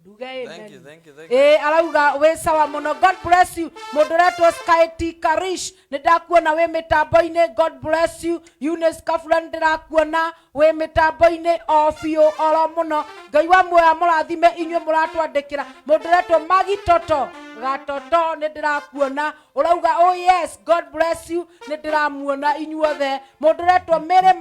Nduge amen. Thank you, thank you, thank you. Ĩ, arauga wĩ sawa mũno, God bless you. Mũndũ ũretwo Sky T Karish, nĩ ndakuona wĩ mĩtambo-inĩ, God bless you. Eunice Kabura, nĩ ndĩrakuona wĩ mĩtambo-inĩ o biũ oro mũno. Ngai wa muoyo amũrathime inyuĩ mũratwandĩkĩra. Mũndũ ũretwo Magitoto Gatoto, nĩ ndĩrakuona, ũrauga oh yes, God bless you. Nĩ ndĩramuona inyuothe. Mũndũ ũretwo Mary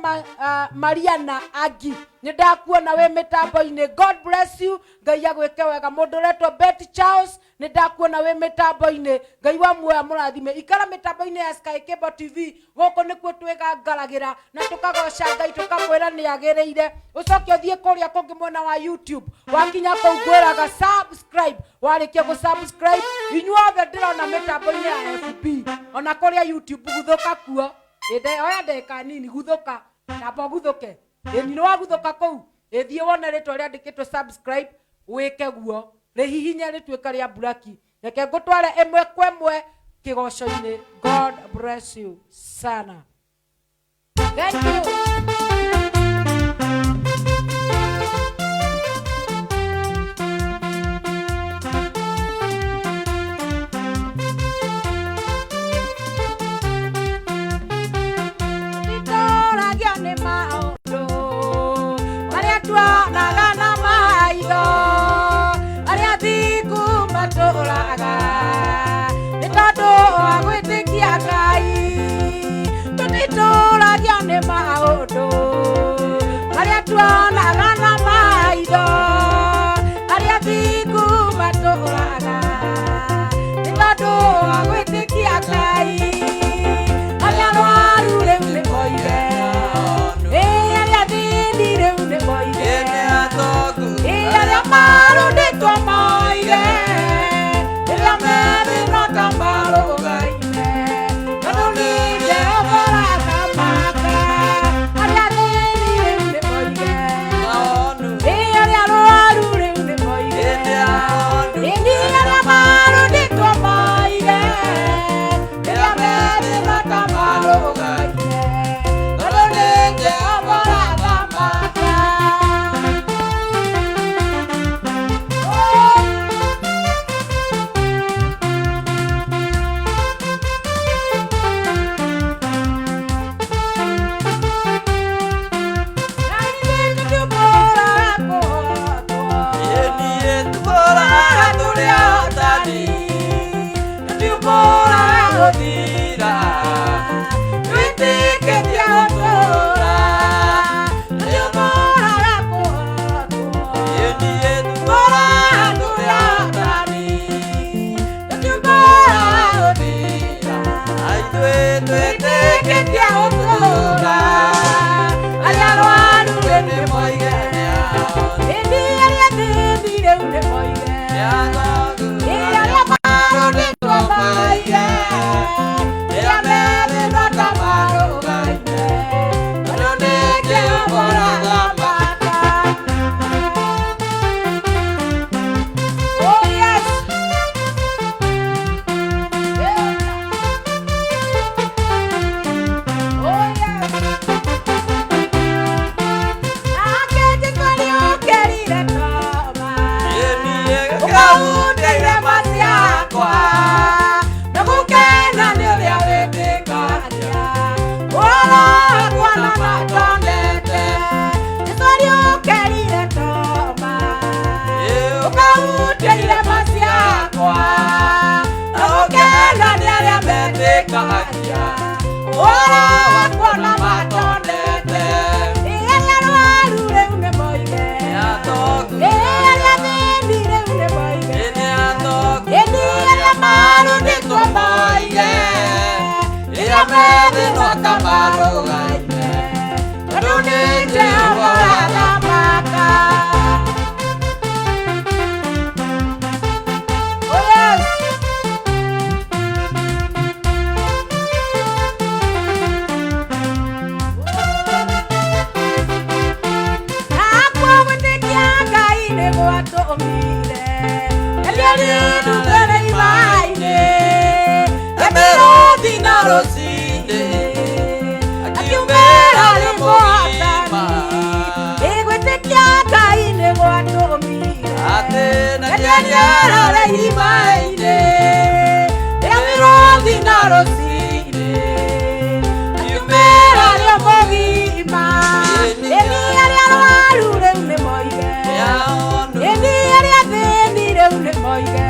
Mariana Agi, nĩ ndakuona wĩ mĩtambo-inĩ, God bless you. Ngai agwĩke wega. Mũndũ ũretwo Betty Charles, nĩ ndakuona wĩ mĩtambo-inĩ. Ngai wa muoyo amũrathime. Ikara mĩtambo-inĩ ya Sky Cable TV. Gũkũ nĩkuo twĩgangaragĩra na tũkagoca Ngai, tũkamwĩra nĩ agĩrĩire. Ũcoke ũthiĩ kũrĩa kũngĩ mwena wa YouTube. Wakinya kũu ngwĩraga subscribe. Warĩkia gũ subscribe, inyuothe ndĩrona mĩtambo-inĩ ya FB ona kũrĩa YouTube, guthũka kuo. Ĩnde oya ndagĩka nini, guthũka, tamba ũguthũke. Ĩni nĩ waguthũka kũu, ĩthiĩ wone rĩtwa rĩandĩkĩtwo subscribe, wĩke guo, rĩhihinye rĩtuĩka rĩa buraki. Reke ngũtware ĩmwe kwa ĩmwe kĩgoco-inĩ. God bless you sana, thank you. Tũtitũragio nĩ maũndũ marĩa tuonaga na maitho. Arĩa thingu matũraga nĩ tondũ wa gwĩtĩkia Ngai. Tũtitũragio nĩ maũndũ marĩa tuonaga na maitho. Arĩa thingu matũraga nĩ tondũ wa gwĩtĩkia Ngai. Arĩa arwaru rĩu nĩ moige, ĩ arĩa athĩni rĩu nĩ moige, ĩ arĩa marũndĩtwo moige, rĩrĩa methĩna ta marũgaine, tondũ nĩ Jehova ũrathamaka. Arĩa athĩni rĩu nĩ moige, ĩ arĩa arwaru rĩu nĩ moige, ĩ nĩ arĩa marũndĩtwo moige, rĩrĩa methĩna ta marũgaine, tondũ nĩ Jehova ũrathamaka. Oh! Twĩtĩkĩtie gũtũũra. Arĩa arwaru rĩu nĩ moige, ĩni arĩa athĩni rĩu nĩ moige, ĩ arĩa marũndĩtwo moige. rũcinĩ akiumĩra rĩ mũgima Ĩgwĩtĩkia Ngai nĩ gwatũmire atĩ na Nĩndĩrore irima-inĩ rĩa mĩrũthi na rũcinĩ akiumĩra rĩ mũgima ĩni arĩa arwaru rĩu nĩ moige ĩni arĩa athĩni rĩu nĩ moige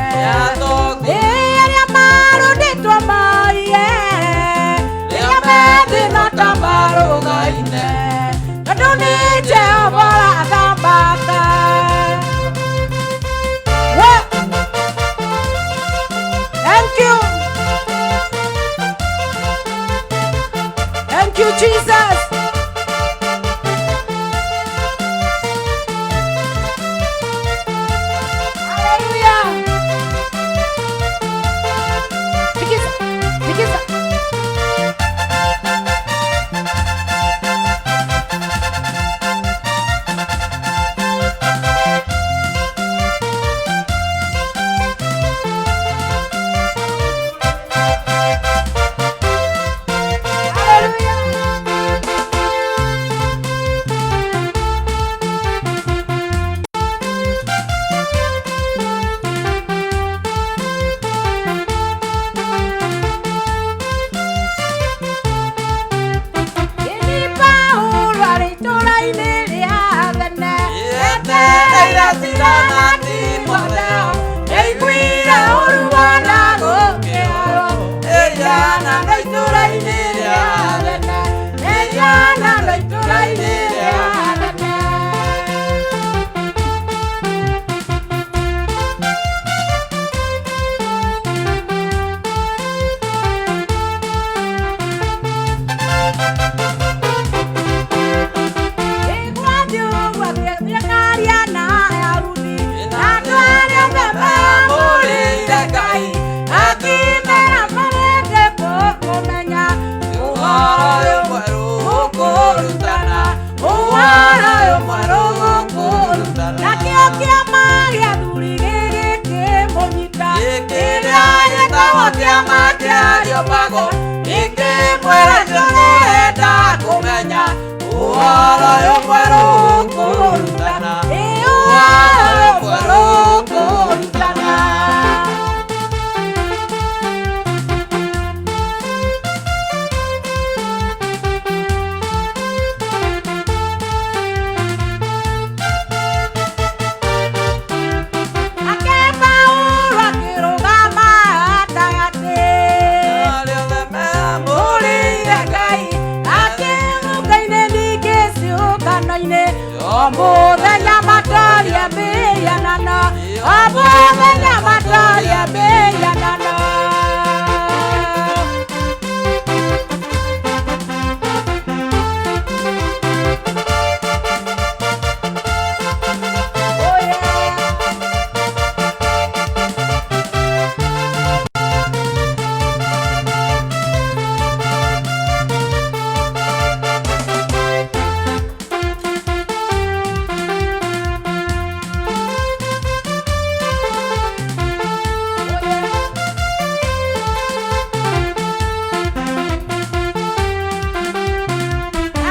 ĩ arĩa marũndĩtwo moige rĩrĩa methĩna ta marũgaine tondũ nĩ Jehova ũrathamaka. Thank you. Thank you, Jesus. Hallelujah. Tikisa, tikisa. Ĩni Paulo arĩ itũũra-inĩ rĩa Athene, etereire Sila na Timotheo, nĩaiguire ũũru wona gũkĩarwo. Ĩriana na itũũra-inĩ rĩa Athene, ĩriana na itũũra-inĩ rĩa Athene. Gĩkĩmwĩra nĩũrenda kũmenya ũhoro ũyũ mwerũ ũkũrutana ũhoro ũyũ mwerũ ũkũrutana. Ake Paulo akĩrũgama gatagatĩ Arĩa othe mũrĩire Ngai akĩũnga-inĩ ningĩ ciũngano-inĩ o mũthenya matoria mĩhianano o mũthenya matoria mĩhianano. Oh yeah.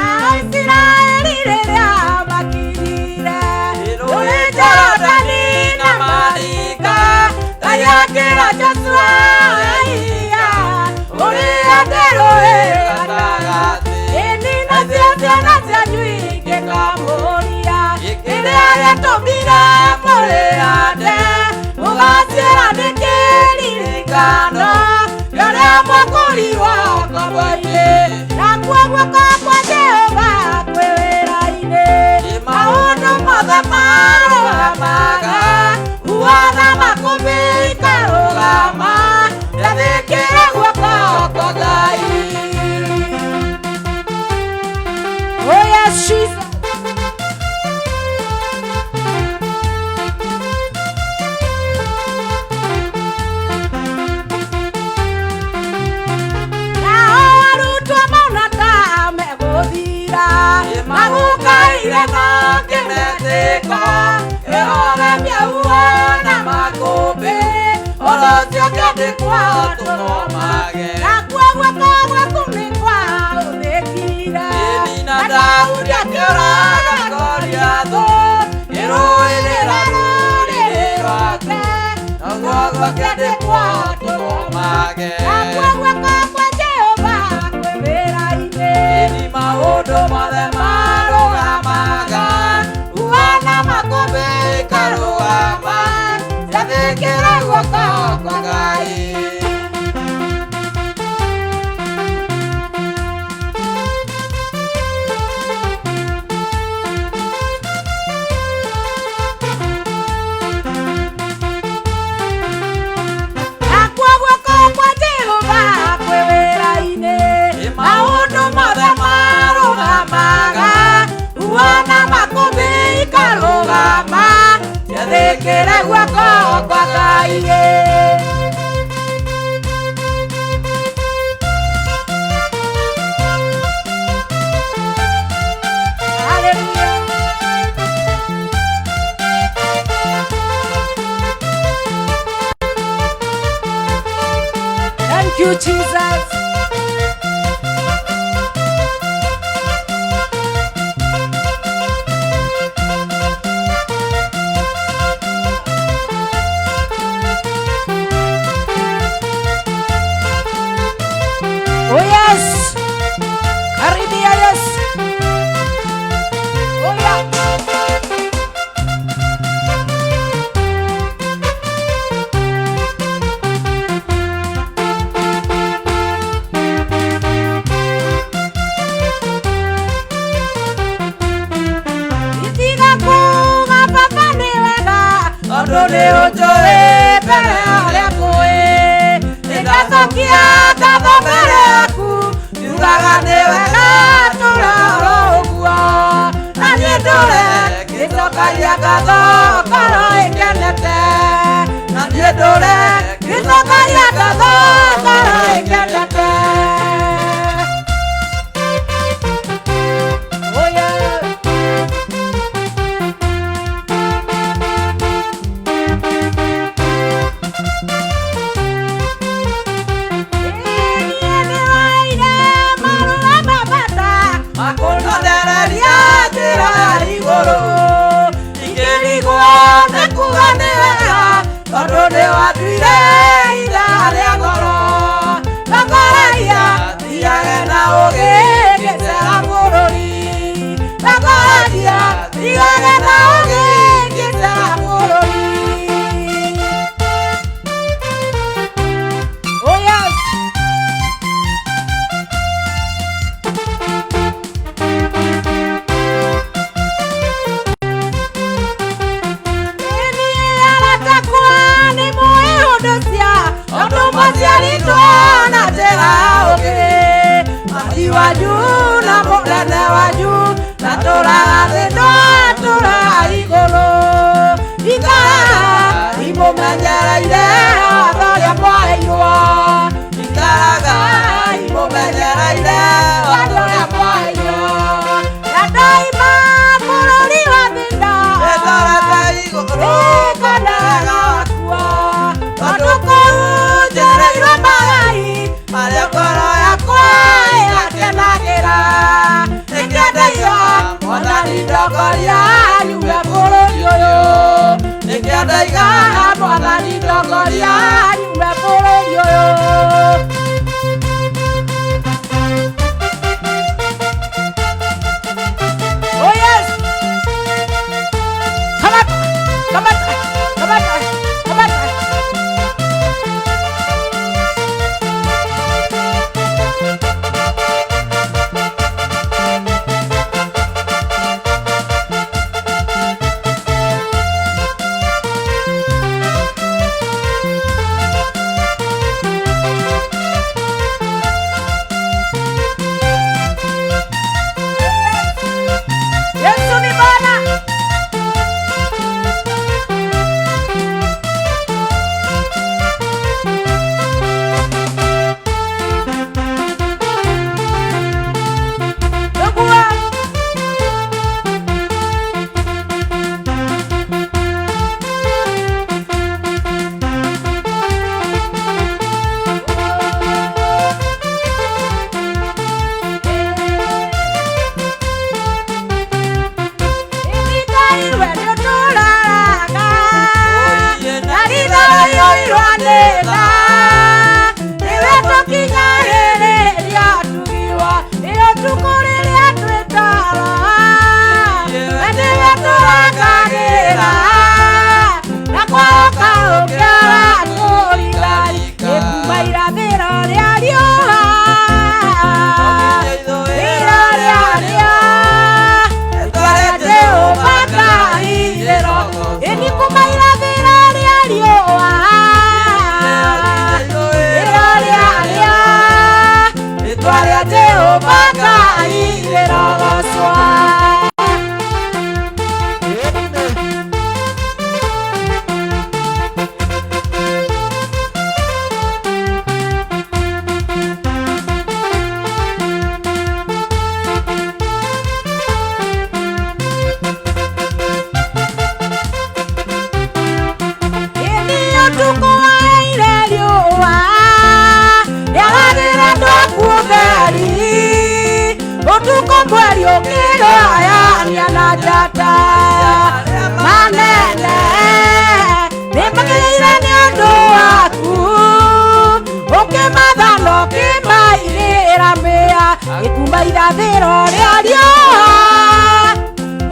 Aisiraeli rĩrĩa makinyire rũĩ Jorodani na maringa Ngai akĩra Joshua aiya ũrĩa rũĩ gatagatĩ ĩni nacio ciana cianyu ingĩkamũria kĩrĩa gĩatũmire mũrĩande mũgaciĩra nĩ kĩririkano kĩa ũrĩa mwakũrirwo ngombo-inĩ nakuo guoko kwa Jehova kwĩ wĩra-inĩ maũndũ mothe marũgamaga uona makũmbĩ ikarũgama ndathĩkĩre guoko kwa Ngai. Oh yes, Jesus. Nao arutwo maona ta megũthira magũkaire na kĩmetĩko kĩhore mĩahuo na makũmbĩ ũndũ ũcio ũkĩandĩkwo tũthomage nakuo guoko Twakĩandĩkwo tũthomage. Nakuo guoko kwa Jehova kwĩ wĩra-inĩ. Ĩni maũndũ mothe marũgamaga, Uana makũmbĩ ikarũgama, Ciathĩkĩra guoko kwa Ngai. Nakuo guoko kwa Jehova kwĩ wĩra-inĩ. Maũndũ mothe marũgamaga, Uana makũmbĩ ikarũgama, Ciathĩkĩre guoko kwa Ngai. Hallelujah. Thank you, Jesus. Oh yes. Karibia yes. Oh yeah. Itiga kuga baba nĩ wega tondũ nĩ ũnjũĩ mbere ya ũrĩa ngũĩ. Nĩndacokia ngatho mbere yaku njugaga nĩ wega tũre oro ũguo. Na niĩ ndũre ngĩcokagia ngatho ngoro ĩkenete. Na niĩ ndũre Ngĩcokagia ngatho ngoro ĩkenete. Oh yeah. Makũnonereria njĩra ya igũrũ, ingĩrigwo nĩ kuga nĩ wega, tondũ nĩ wanduire ihinda rĩa goro. Ndongoragia thiage na ũũgĩ ngĩcera bũrũri. Ndongoragia thiage na ũũgĩ ngĩcera bũrũri. Oh yes. Tondũ maciarĩtwo na njĩra ya ũũgĩ, Mwathi wanyu na mũnene wanyu, na tũraga thĩ ndwatũraga igũrũ. Ikaraga imũmenyereire watho ũrĩa mwaheirwo. Ikaraga imũmenyereire watho ũrĩa mwaheirwo. Na ndoima bũrũri wa thĩna, Ndorete igũrũ ĩkonaga wakua. tondũ kũu njereirwo magai marĩa ngoro yakwa ĩgakenagĩra. Nĩkĩendeio Mwathani ndongoria nyume bũrũri ũyũ. Nĩkĩendeiga Mwathani ndongoria Nyume bũrũri ũyũ. Oh yes. Come up, come up, come up, come up. Mweri ũkĩrũayania na njata manene nĩmagĩrĩire nĩ ũndũ waku ũkĩmathana ũkĩmairĩra mĩa gĩkuma irathĩro rĩa riũa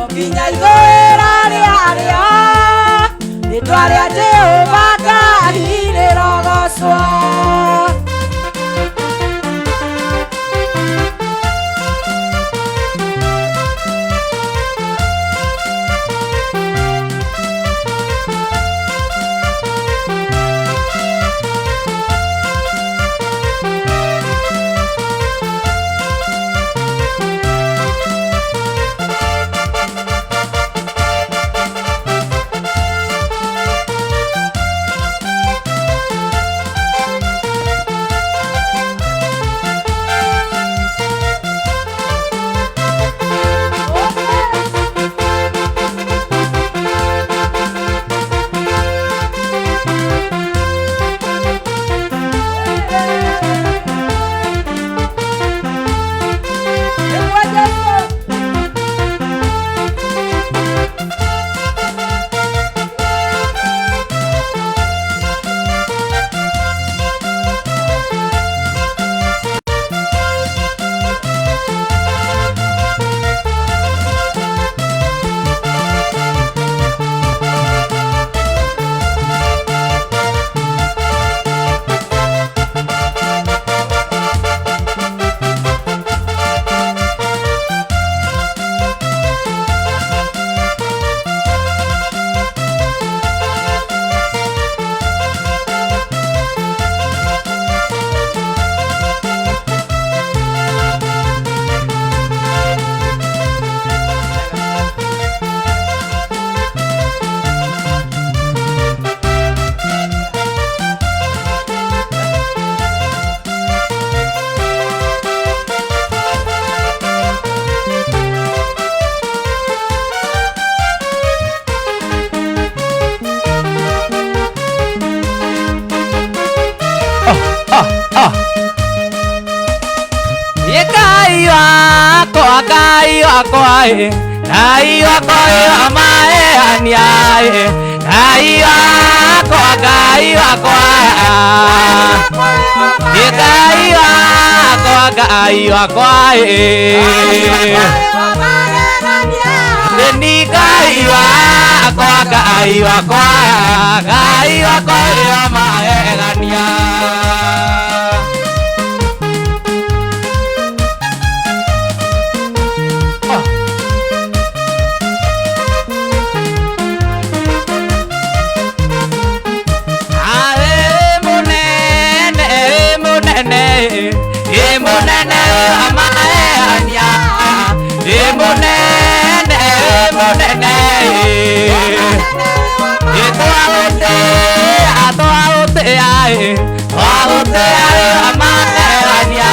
o nginya ithũĩro rĩa rĩo rĩtwa rĩa Jehova Ngai rĩrogocwo. Nĩguo Jesũ. Ngai wakwa, Ngai wakwa, Ngai wakwa wa maheania, Ngai wakwa, Ngai wakwa, Ngai wakwa, Ngai wakwa, Nĩ Ngai wakwa, Ngai wakwa, Ngai wakwa wa magegania. Ae munene, munene, e munene amaeania, e munene, munene. E twagotea, twagotea, e twagotea amaeania,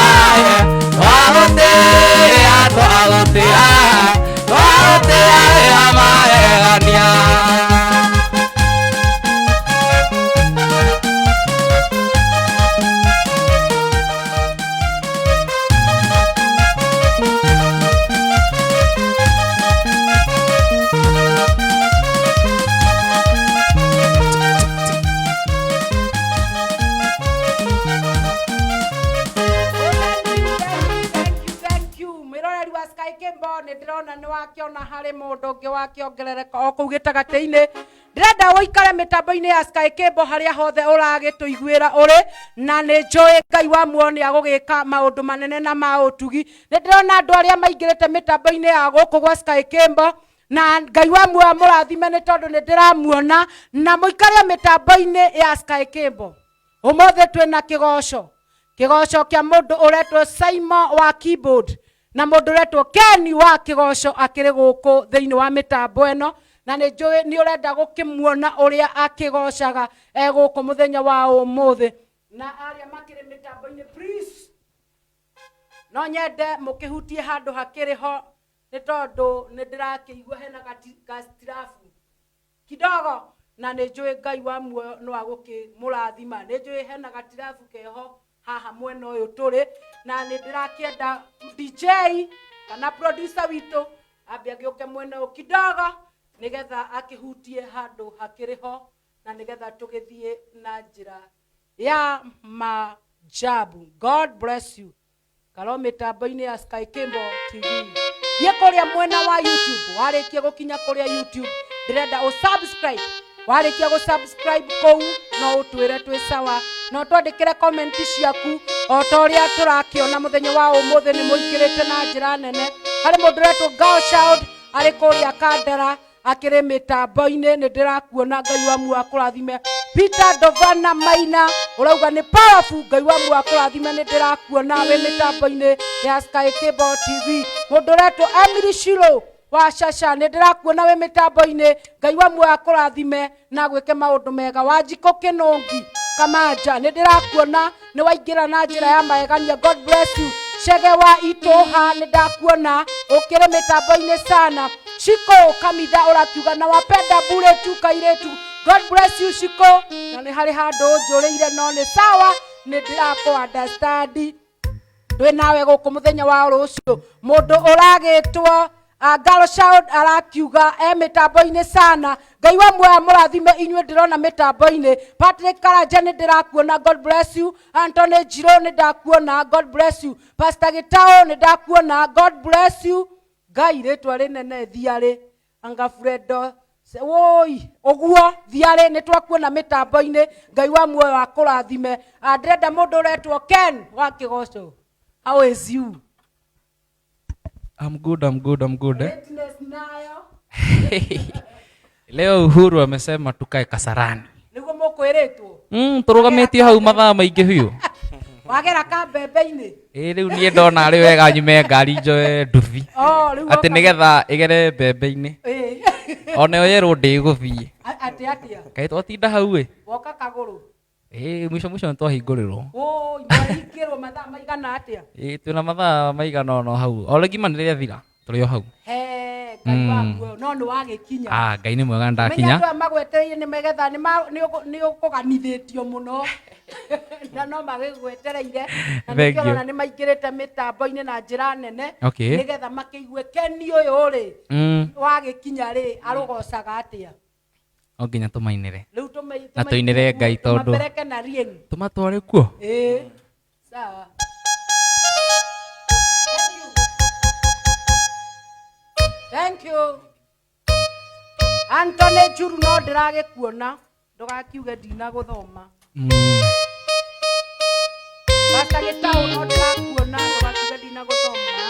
twagotea, twagotea, twagotea amaeania. Thank you, thank you. Mwĩroreri wa Sky Kimbo nĩ ndĩrona nĩ wakĩona harĩ mũndũ ũngĩ wakĩongerereka o kũu gĩtagatĩ-inĩ. Ndĩrenda ũikare mĩtambo-inĩ ya Sky Kimbo harĩa hothe ũragĩtũiguĩra ũrĩ, na nĩ njũĩ Ngai wa muoyo nĩ agũgĩka maũndũ manene na ma ũtugi. Nĩ ndĩrona andũ arĩa maingĩrĩte mĩtambo-inĩ ya gũkũ gwa Sky Kimbo na Ngai wa muoyo amũrathime nĩ tondũ nĩ ndĩramuona, na mũikare mĩtambo-inĩ ya Sky Kimbo. Ũmũthĩ twĩna kĩgoco, kĩgoco kĩa mũndũ ũretwo Simon wa keyboard na mũndũ ũretwo Ken wa kĩgoco akĩrĩ gũkũ thĩinĩ wa mĩtambo ĩno, na nĩ njũĩ nĩ ũrenda gũkĩmuona ũrĩa akĩgocaga e gũkũ mũthenya wa ũmũthĩ. Na arĩa makĩrĩ mĩtambo-inĩ, please no nyende mũkĩhutie handũ hakĩrĩ ho nĩ tondũ nĩ ndĩrakĩigua hena gastirabu kidogo, na nĩ njũĩ Ngai wa muoyo no agũkĩmũrathima. Nĩ njũĩ hena gatirabu keho haha mwena ũyũ tũrĩ, na nĩ ndĩrakĩenda DJ Kana producer witũ ambe agĩũke mwena ũyũ kidogo nĩgetha akĩhutie handũ hakĩrĩ ho na nĩgetha tũgĩthiĩ na njĩra ya majabu. God bless you. Karwo mĩtambo-inĩ ya Sky Cable TV, thiĩ kũrĩa mwena wa YouTube. Warĩkia gũkinya kũrĩa YouTube, ndĩrenda ũsubscribe. Warĩkia gũsubscribe kũu, no ũtwĩre twĩ sawa, no twandĩkĩre comment ciaku o ta ũrĩa tũrakĩona mũthenya wa ũmũthĩ nĩ mũingĩrĩte na njĩra nene. Harĩ mũndũ ũretwo Girl Child arĩ kũrĩa Kandara akĩrĩ mĩtambo-inĩ, nĩ ndĩrakuona. Ngai wa muoyo akũrathime. Peter Dovana Maina ũrauga nĩ powerful. Ngai wa muoyo akũrathime, nĩ ndĩrakuona wĩ mĩtambo-inĩ ya Sky Cable TV. Mũndũ ũretwo Emily Shiro wa Shasha, nĩ ndĩrakuona wĩ mĩtambo-inĩ. Ngai wa muoyo akũrathime na gwĩke maũndũ mega. Wanjikũ Kĩnũngi Kamanja, nĩ ndĩrakuona nĩ waingĩra na njĩra ya maegania. God bless you. Cege wa Itũha, nĩ ndakuona ũkĩrĩ mĩtambo-inĩ sana. Shiko Kamitha ũrakiuga na wapenda bure tu kairĩtu. God bless you, Shiko. Na nĩ harĩ handũ ũnjũrĩire, no nĩ sawa, nĩ ndĩrakũ understand. Twĩ nawe gũkũ mũthenya wa rũciũ. Mũndũ ũragĩtwo Girl Child arakiuga e mĩtambo-inĩ sana. Ngai wa muoyo amũrathime inyuĩ ndĩrona mĩtambo-inĩ. Patrick Karanja, nĩ ndĩrakuona. God bless you. Anthony Njirũ, nĩ ndakuona. God bless you. Pastor Gĩtaũ, nĩ ndakuona. God bless you. Ngai rĩtwa rĩnene thiarĩ anga Fredo woi ũguo thiarĩ, nĩ twakuona mĩtambo-inĩ. Ngai wa muoyo akũrathime. Ndĩrenda mũndũ ũretwo Ken wa Kĩgoco, how is you? I'm good, I'm good, I'm good. Eh? Greatness nayo. Leo Uhuru amesema tukae Kasarani. Nĩguo mũkwĩrĩtwo. Tũrũgamĩtio hau mathaa maingĩ biũ. Wagera kambembe-inĩ. Ĩ rĩu niĩ ndona arĩ wega nyume ngari njoe nduthi. Oh, rĩu Atĩ nĩgetha ĩgere mbembe-inĩ. Ona ĩyo yerwo ndĩgũthiĩ. Atĩ atĩa? Kaĩ twatinda hau ĩ. Woka kagũrũ. Ĩ mwisho mwisho nĩtwahingũrĩrwo. Woi, mwahingĩrwo mathaa maigana atĩa? Ĩ twĩna mathaa maigana ũna hau. O rĩngĩ ma nĩrĩathira tũrĩ o hau. He Ngai wa muoyo, no nĩ wagĩkinya. Ah, Ngai nĩ mwega, menya ndakinya. andũ aya magwetereire nĩ megetha nĩ ũkũganithĩtio mũno na no magĩgwetereire na Thank nĩkĩo you. ũrona nĩ maingĩrĩte mĩtambo-inĩ na njĩra nene nĩgetha makĩigue Keni ũyũ rĩ wagĩkinya rĩ arũgocaga atĩa. No nginya tũmainĩre. Rĩu Na tũinĩre Ngai tondũ tũmapereke na rieng. Tũmatware kuo. Ĩĩ, sawa. Thank you. Anthony Njuru, no ndĩragĩkuona, ndũgakiuge ndinagũthoma. Pastor Gĩtaũ, no ndĩrakuona, ndũgakiuge ndinagũthoma.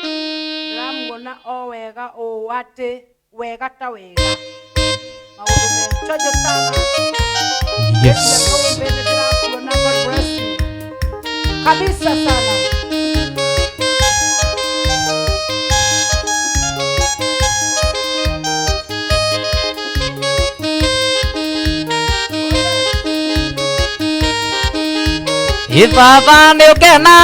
Ndĩramuona o wega ũũ atĩ wega ta wega, maũndũ me chonjo sana. Yes. Nĩ ndĩrakuona. God bless you kabisa sana. Ĩ baba nĩ ũkena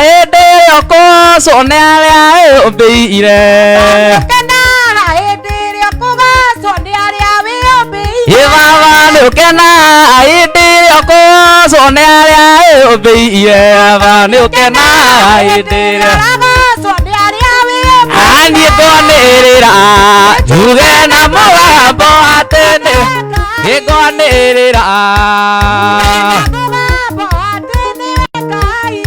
hĩndĩ ĩyo kũcwo nĩ arĩa wĩũmbĩire. Kena hĩndĩ ĩrĩa kũgacwo nĩ arĩa wĩũmbĩire. Ĩ baba nĩ ũkena hĩndĩ ĩyo kũcwo nĩ arĩa wĩũmbĩire. Baba nĩ ũkena hĩndĩ ĩrĩa Ũragocwo nĩ arĩa wĩũmbĩire. Niĩ ngwanĩrĩra njuge na mũgambo atĩ nĩ ngwanĩrĩra. Mũgambo atĩ nĩwe Ngai.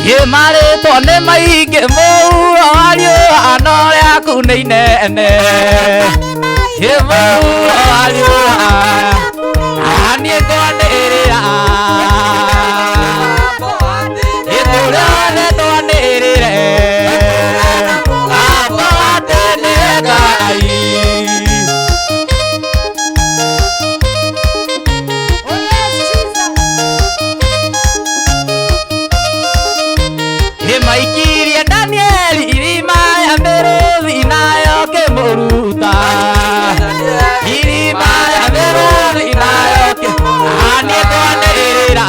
Ĩ marĩtwa nĩ maingĩ mũhuro wa riũa no rĩaku nĩ inene. Ĩ mũhuro wa riũa, niĩ ngwanĩrĩra. Ĩ tũrĩa othe twanĩrĩre mũgambo atĩ nĩwe Ngai. Oh yes, Jesus. Ĩ maikirie Danieli irima ya mĩrũthi nayo kĩmũruta irima ya mĩrũthi nayo kĩ niĩ twanĩrĩra.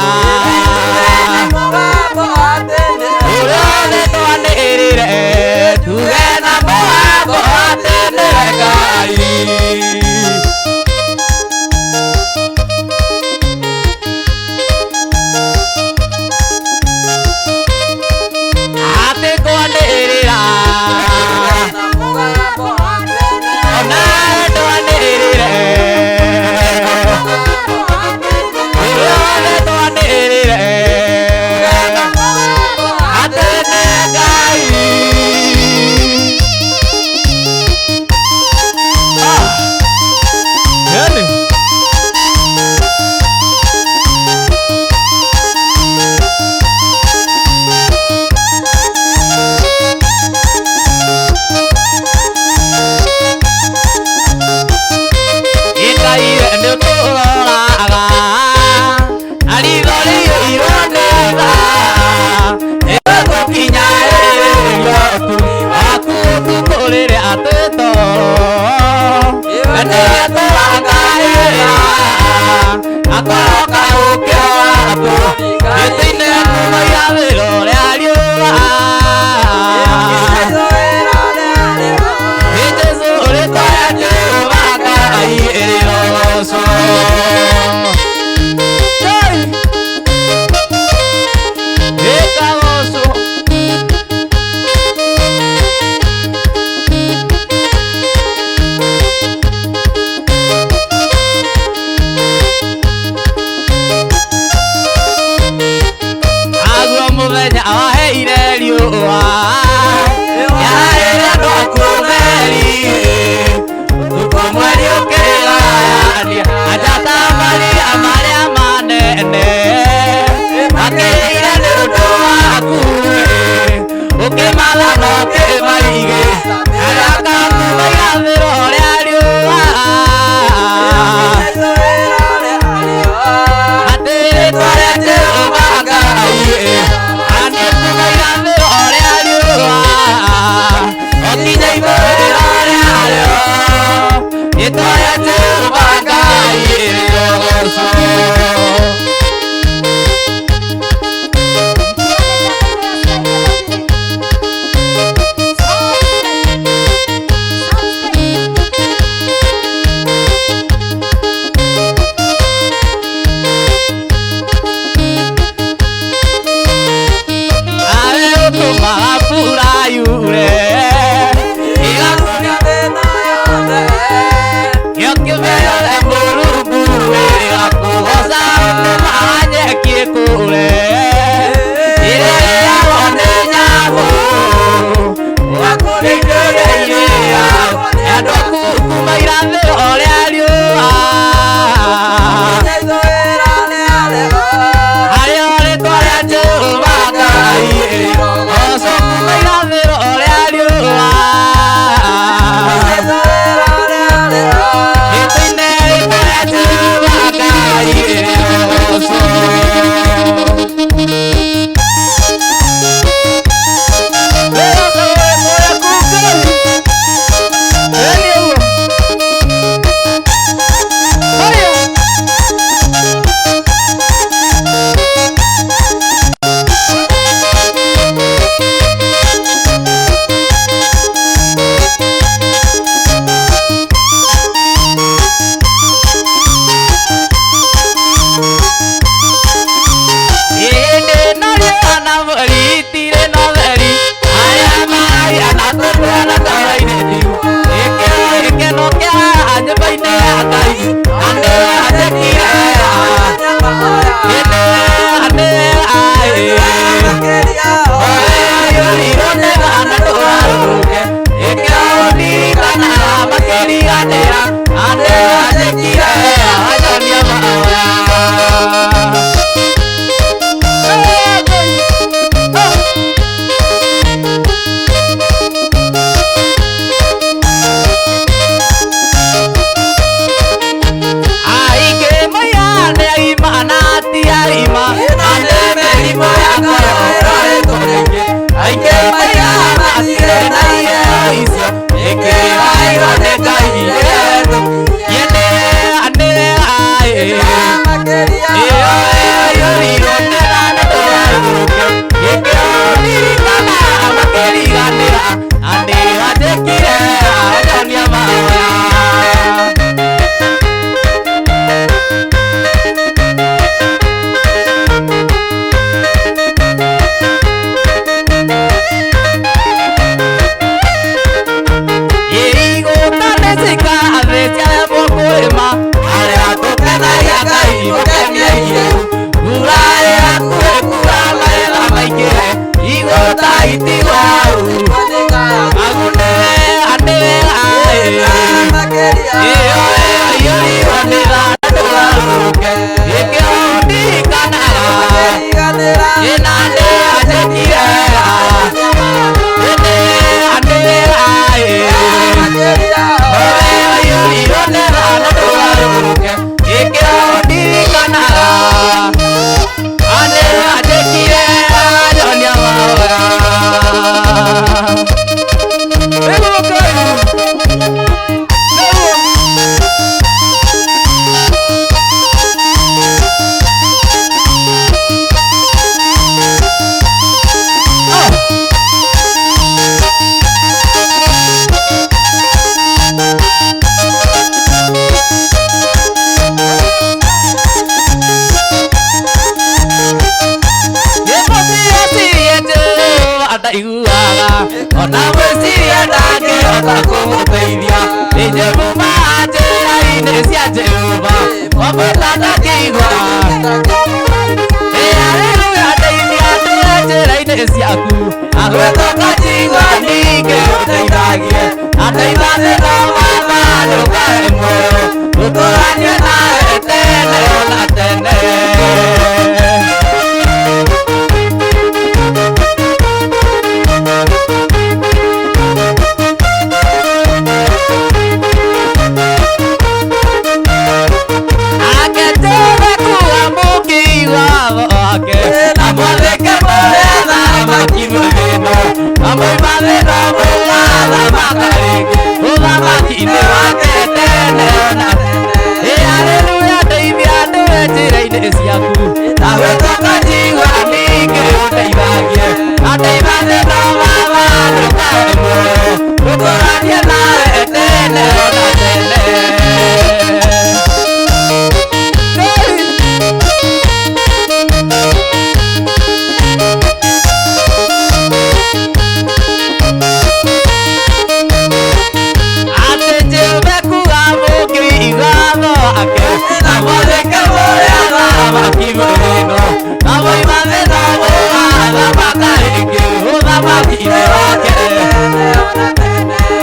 ũthamaki-inĩ wake tene ona tene. Haleluya ndeithia ndũre njĩra-inĩ ciaku na gwĩtũka njigua ningĩ ũndeithagie na ndeithagie no baba ndũkae muoyo tũtũranie nawe tene ona tene.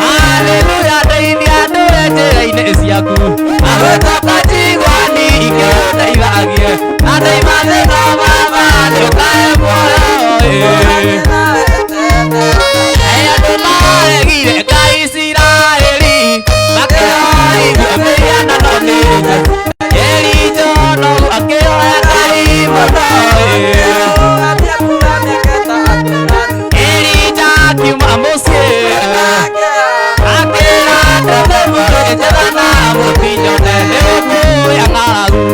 Haleluya ndeithia ndũre njĩra-inĩ ciaku na gwĩtũka njigua ningĩ ũndeithagie na ndeithagie no baba ndũkae muoyo. Andũ maregire Ngai Isiraeli makĩhoithio mĩhianano nĩ Elijo akĩhoya Ngai mũno. Elija akiuma mũciĩ akĩra andũ mũrĩ na mũtinyone nĩũkũrĩa ng'aragu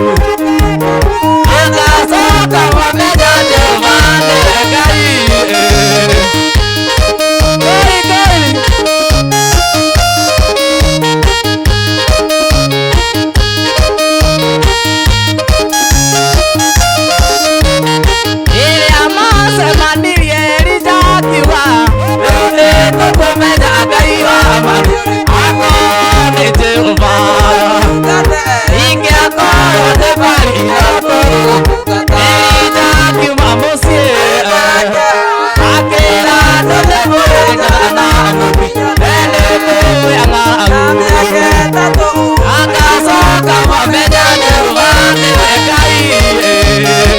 agacoka mamenya Jehova nĩwe Ngai. Ngai Ngai. Ĩrĩa macemanirie Elija akiuga rĩu nĩtũkũmenya Ngai wa ma akorwo nĩ Jehova ningĩ akorwo nĩ Baali. Elija akiuma mũciĩ akĩra andũ nĩmũrĩ na nĩmũrĩa ng'aragu agacoka mamenya Jehova nĩwe Ngai.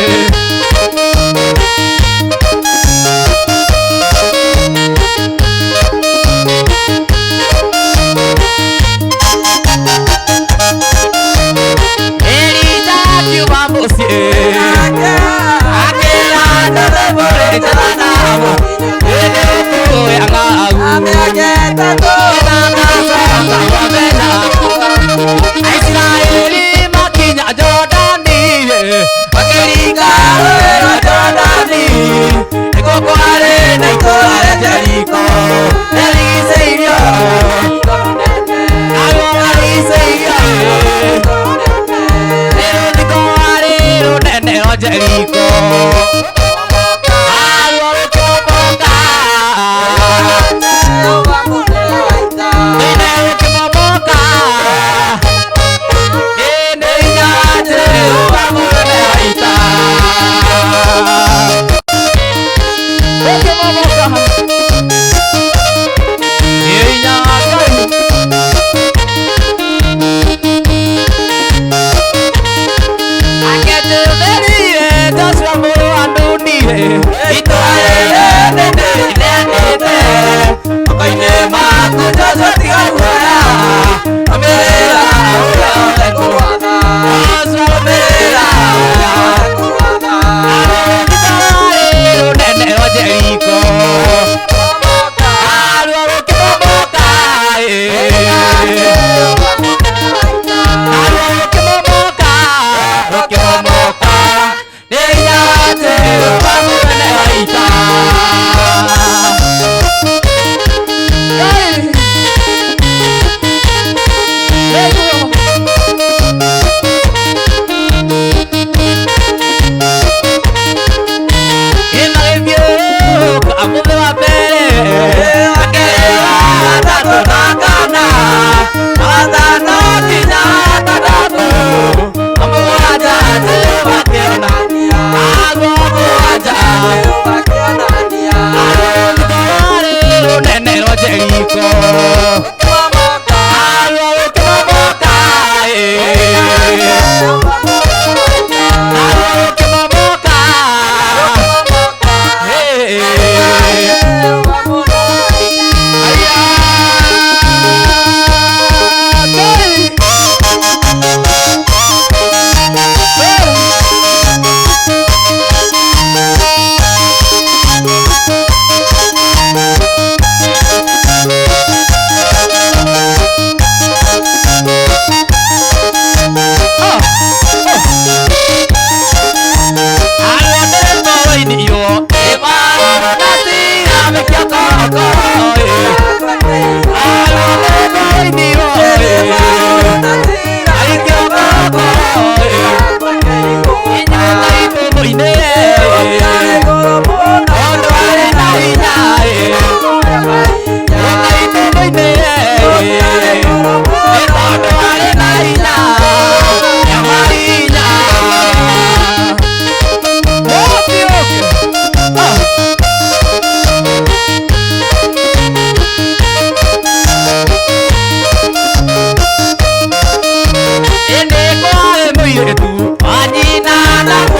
Elija akiuma mũciĩ akĩra andũ nĩmũrĩ na nĩmũrĩa ng'aragu agacoka mamenya Aisiraeli makinya Jordani makĩringa rũũĩ rwa Jordani nĩkuo kwarĩ na itũũra rĩa Jeriko rĩarigicĩirio naruo rwarigicĩirio nĩ rũthingo rwarĩ rũnene o Jeriko naruo rũkĩmomoka thĩinĩ rũkĩmomoka nĩ hinya wa Jehova mũnene wa ita rũkĩmomoka nĩ hinya wa Ngai. Akĩnjĩthĩrire Ngai.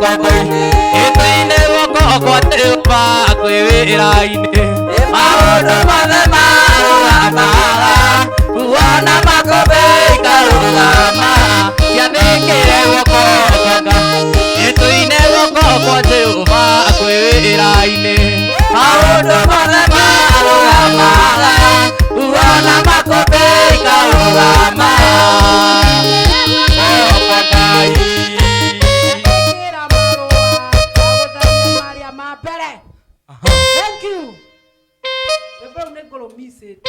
ũkombo-inĩ ĩtũine guoko kwa Jehova kwĩ wĩra-inĩ maũndũ mothe marũgamaga wona makũmbĩ ikarũgama cianĩkĩre guoko kwa Ngai ĩtũine guoko kwa Jehova kwĩ wĩra-inĩ maũndũ mothe marũgamaga wona makũmbĩ ikarũgama guoko kwa Ngai. Ĩkĩra marũa ma gũtharia marĩa ma mbere. Thank you. Rwĩmbo rũu nĩ ngũrũmicĩte.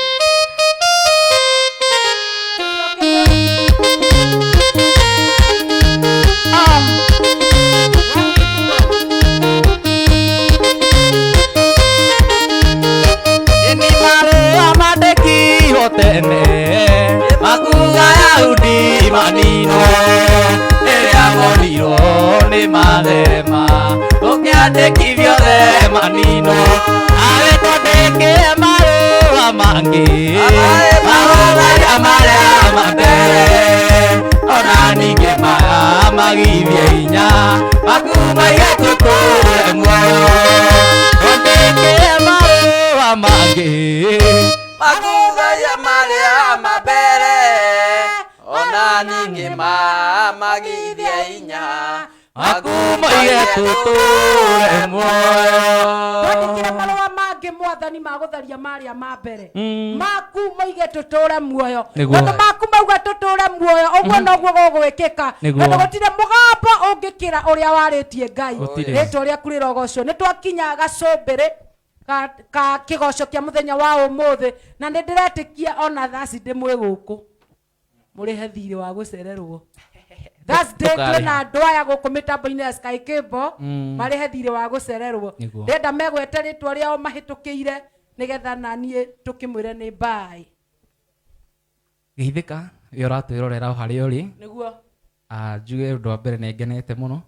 Ni marũa mandĩkirwo tene makuga Yahudi maninwo rĩrĩa monirwo nĩ matherema ũkĩandĩkithio the maninwo nawe twandĩkĩre marũa mangĩ marũa marĩa ma mbere ona ningĩ maya magithie hinya makumaige tũtũũre muoyo twandĩkĩre marũa mangĩ Makugaia marĩa ma mbere ona ningĩ magithie hinya makumaige tũtũũre muoyo. Twandĩkĩre marũa mangĩ mwathani ma gũtharia marĩa ma mbere maku moige tũtũre muoyo. Nĩguo. Tondũ maku mauga tũtũre muoyo ũguo noguo gũgwĩkĩka. Nĩguo. Tondũ gũtirĩ mũgambo ũngĩkĩra ũrĩa warĩtie Ngai. Gũtirĩ. Rĩtwa rĩaku rĩrogocwo. Nĩ twakinya gacũmbĩrĩ ka kĩgoco kĩa mũthenya wa ũmũthĩ na nĩ ndĩretĩkia ona Thursday mwĩ gũkũ mũrĩhe thirĩ wa gũcererwo. Thursday Tũkarĩha. twĩna andũ aya gũkũ mĩtambo-inĩ ya Sky Cable marĩhe thirĩ wa gũcererwo. Nĩguo. Ndĩrenda megwete rĩtwa rĩao mahĩtũkĩire nĩgetha naniĩ tũkĩmwĩre nĩ bye. Geithĩka we ũratwĩrorera o harĩa ũrĩ. Nĩguo. Njuge ũndũ wa mbere nĩ ngenete mũno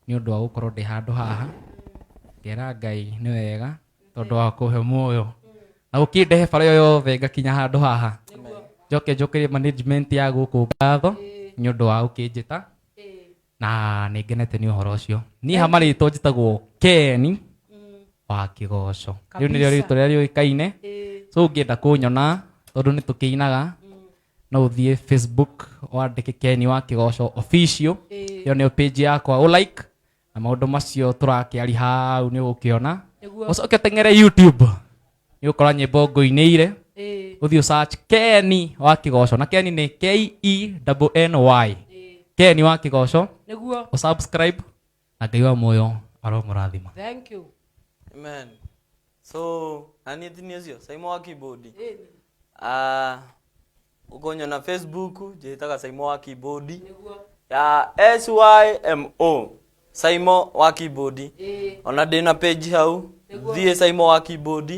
nĩ ũndũ wa gũkorwo ndĩ handũ haha ngera Ngai nĩ wega tondũ wa kũhe muoyo na gũkĩndehe bara ĩyo yothe ngakinya handũ haha njoke njokerie management ya gũkũ ngatho nĩ ũndũ wa gũkĩnjĩta na nĩ ngenete nĩ ũhoro ũcio. Niĩ ha marĩtwo njĩtagwo Ken wa Kĩgoco. Rĩu nĩrĩo Kabisa. rĩtwa rĩrĩa rĩũĩkaine. So ũngĩenda kũnyona tondũ nĩ tũkĩinaga no ũthiĩ Facebook wandĩke Ken wa Kĩgoco official ĩyo nĩyo page yakwa ũ like na maũndũ macio tũrakĩaria hau nĩ ũgũkĩona. Nĩguo. Ũcoke ũteng'ere YouTube nĩ ũgũkora nyĩmbo ngũinĩire ũthiĩ search Ken wa Kĩgoco na Ken nĩ K E N N Y Ken wa Kĩgoco. Nĩguo. Ũ subscribe na Ngai wa muoyo aromũrathima. Thank you. Amen. So nani ti niĩ ũcio Saimo wa keyboard. Ũkũnyona Facebook njĩtaga Saimo wa keyboard ya SYMO Saimo wa keyboard. Ona ndĩna page hau thiĩ Saimo wa keyboard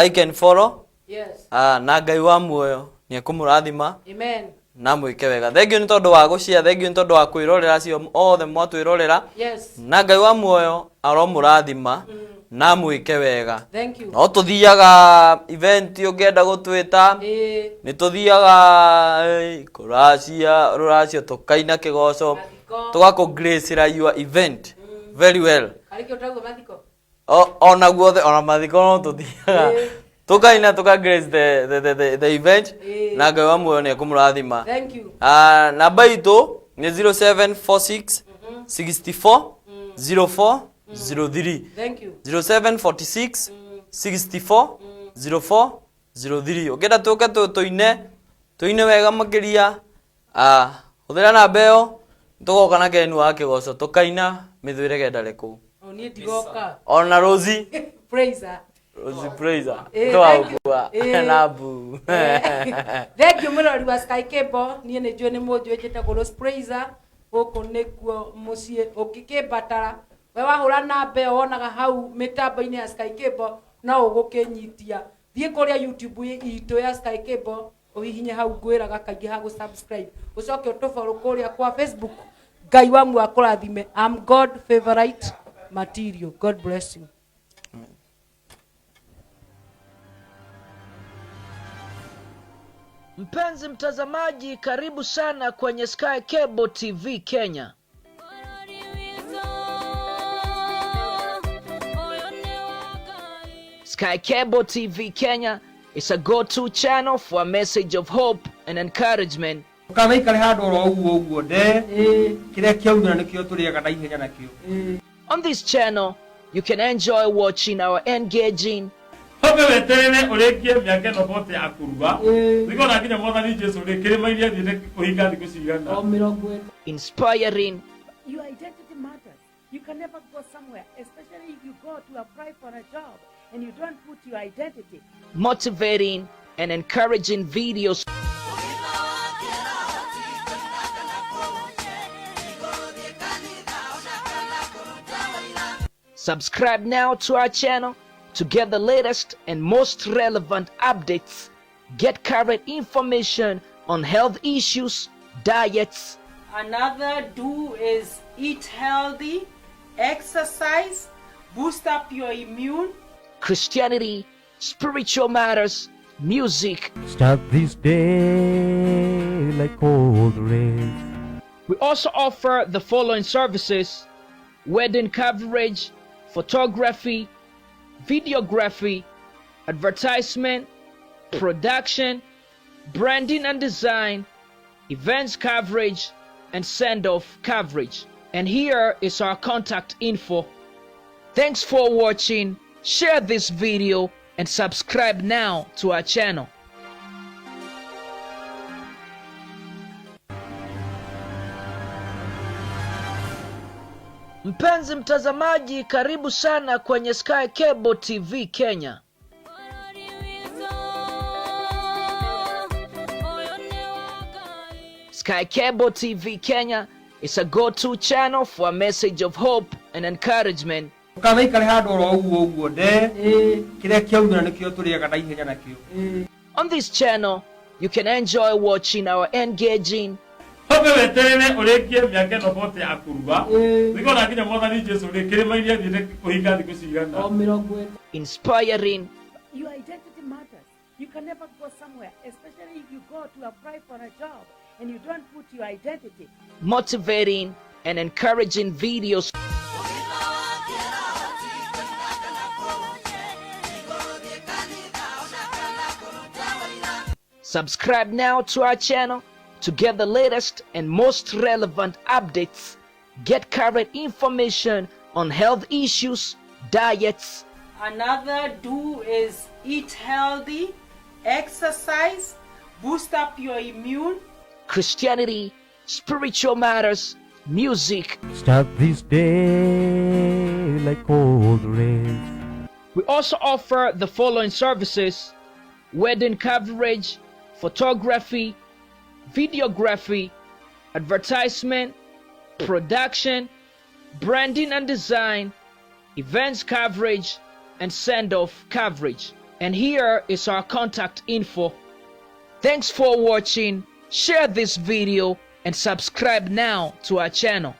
like and follow. Yes. Na Ngai wa muoyo nĩ ekũmũrathima Amen. na mwĩke wega. Thank you nĩ tondũ wa gũshare, thank you nĩ tondũ wa kwĩrorera acio othe mwatwĩrorera. Yes. Na Ngai wa muoyo aromũrathima na mwĩke wega. Thank you. No tũthiaga event ũngĩenda gũtwĩta nĩ tũthiaga kũracia rũracio tũkaina kĩgoco tũgakũ-gracera your event very well. Arĩkĩ ũtauga mathiko? Ona guothe ona mathiko no tũthiaga tũkaina tũka grace the event na Ngai wa muoyo nĩ ekũmũrathima. Thank you. Namba itũ nĩ 0746 64 04 03. Thank you. 0746 64 04 03. Ũngĩenda tũke tũine tũine wega makĩria hũthĩra namba ĩyo tũgoka na Ken wa Kĩgoco tũkaina mĩthwĩre kendare kũu. O niĩ ndigoka. Ona Rosie. Praiser. Rosie Praiser. Thank you. Tũgagũkua na mbu. Thank you mũrori wa Sky Cable. Niĩ nĩ njũĩ nĩ mũnjũĩ njĩtagwo Rose Praiser. Gũkũ nĩkuo mũciĩ ũngĩkĩmbatara we wahũra namba ĩyo wonaga hau mĩtambo-inĩ ya Sky Cable no ũgũkĩnyitia. Thiĩ kũrĩa YouTube itũ ya Sky Cable ũhihinye hau ngwĩraga kaingĩ ha gũ-subscribe ũcoke ũtũfollow kũrĩa kwa Facebook. Ngai wa muoyo akũrathime. I'm God favorite material. God bless you. Mpenzi mtazamaji, karibu sana kwenye Sky Cable TV Kenya. Sky Cable TV Kenya is a go-to channel for a message of hope and encouragement. Ndũkanaikare handũ oro ũguo ũguo nde kĩrĩa kĩaumĩra nĩkĩo tũrĩaga na ihenya nakĩo. On this channel, you can enjoy watching our engaging, Wambe weterere ũrĩkie mĩaka ĩno bote ya kũrua nĩgona nginya mwathani Jesu rĩ kĩrĩma-inĩ athiĩte kũhinga thikũ cigana. Inspiring, Your identity matters. You can never go somewhere, especially if you go to apply for a job and you don't put your identity. Motivating, and encouraging videos. Subscribe now to our channel to get the latest and most relevant updates. Get current information on health issues, diets, Another do is eat healthy, exercise, boost up your immune. Christianity, spiritual matters, music. Start this day like cold rain. We also offer the following services: wedding coverage, photography, videography, advertisement, production, branding and design, events coverage, and send-off coverage. And here is our contact info. Thanks for watching. Share this video and subscribe now to our channel. Mpenzi mtazamaji, karibu sana kwenye Sky Cable TV Kenya. Sky Cable TV Kenya is a go-to channel for a message of hope and encouragement. Ndũkanaikare handũ oro ũguo ũguo nde kĩrĩa kĩaumĩra nĩkĩo tũrĩaga na ihenya nakĩo. On this channel, you can enjoy watching our engaging, Wambe weterere ũrĩkie mĩaka ĩno bote ya kũrua nĩgona nginya mwathani Jesu rĩ kĩrĩma-inĩ athiĩte kũhinga thikũ cigana. Inspiring, Your identity matters. You can never go somewhere, especially if you go to apply for a job and you don't put your identity. Motivating, and encouraging videos. Subscribe now to our channel to get the latest and most relevant updates. Get current information on health issues, diets, Another do is eat healthy, exercise, boost up your immune. Christianity, spiritual matters, music. Start this day like cold rain. We also offer the following services: wedding coverage, photography, videography, advertisement, production, branding and design, events coverage, and send-off coverage. And here is our contact info. Thanks for watching. Share this video and subscribe now to our channel.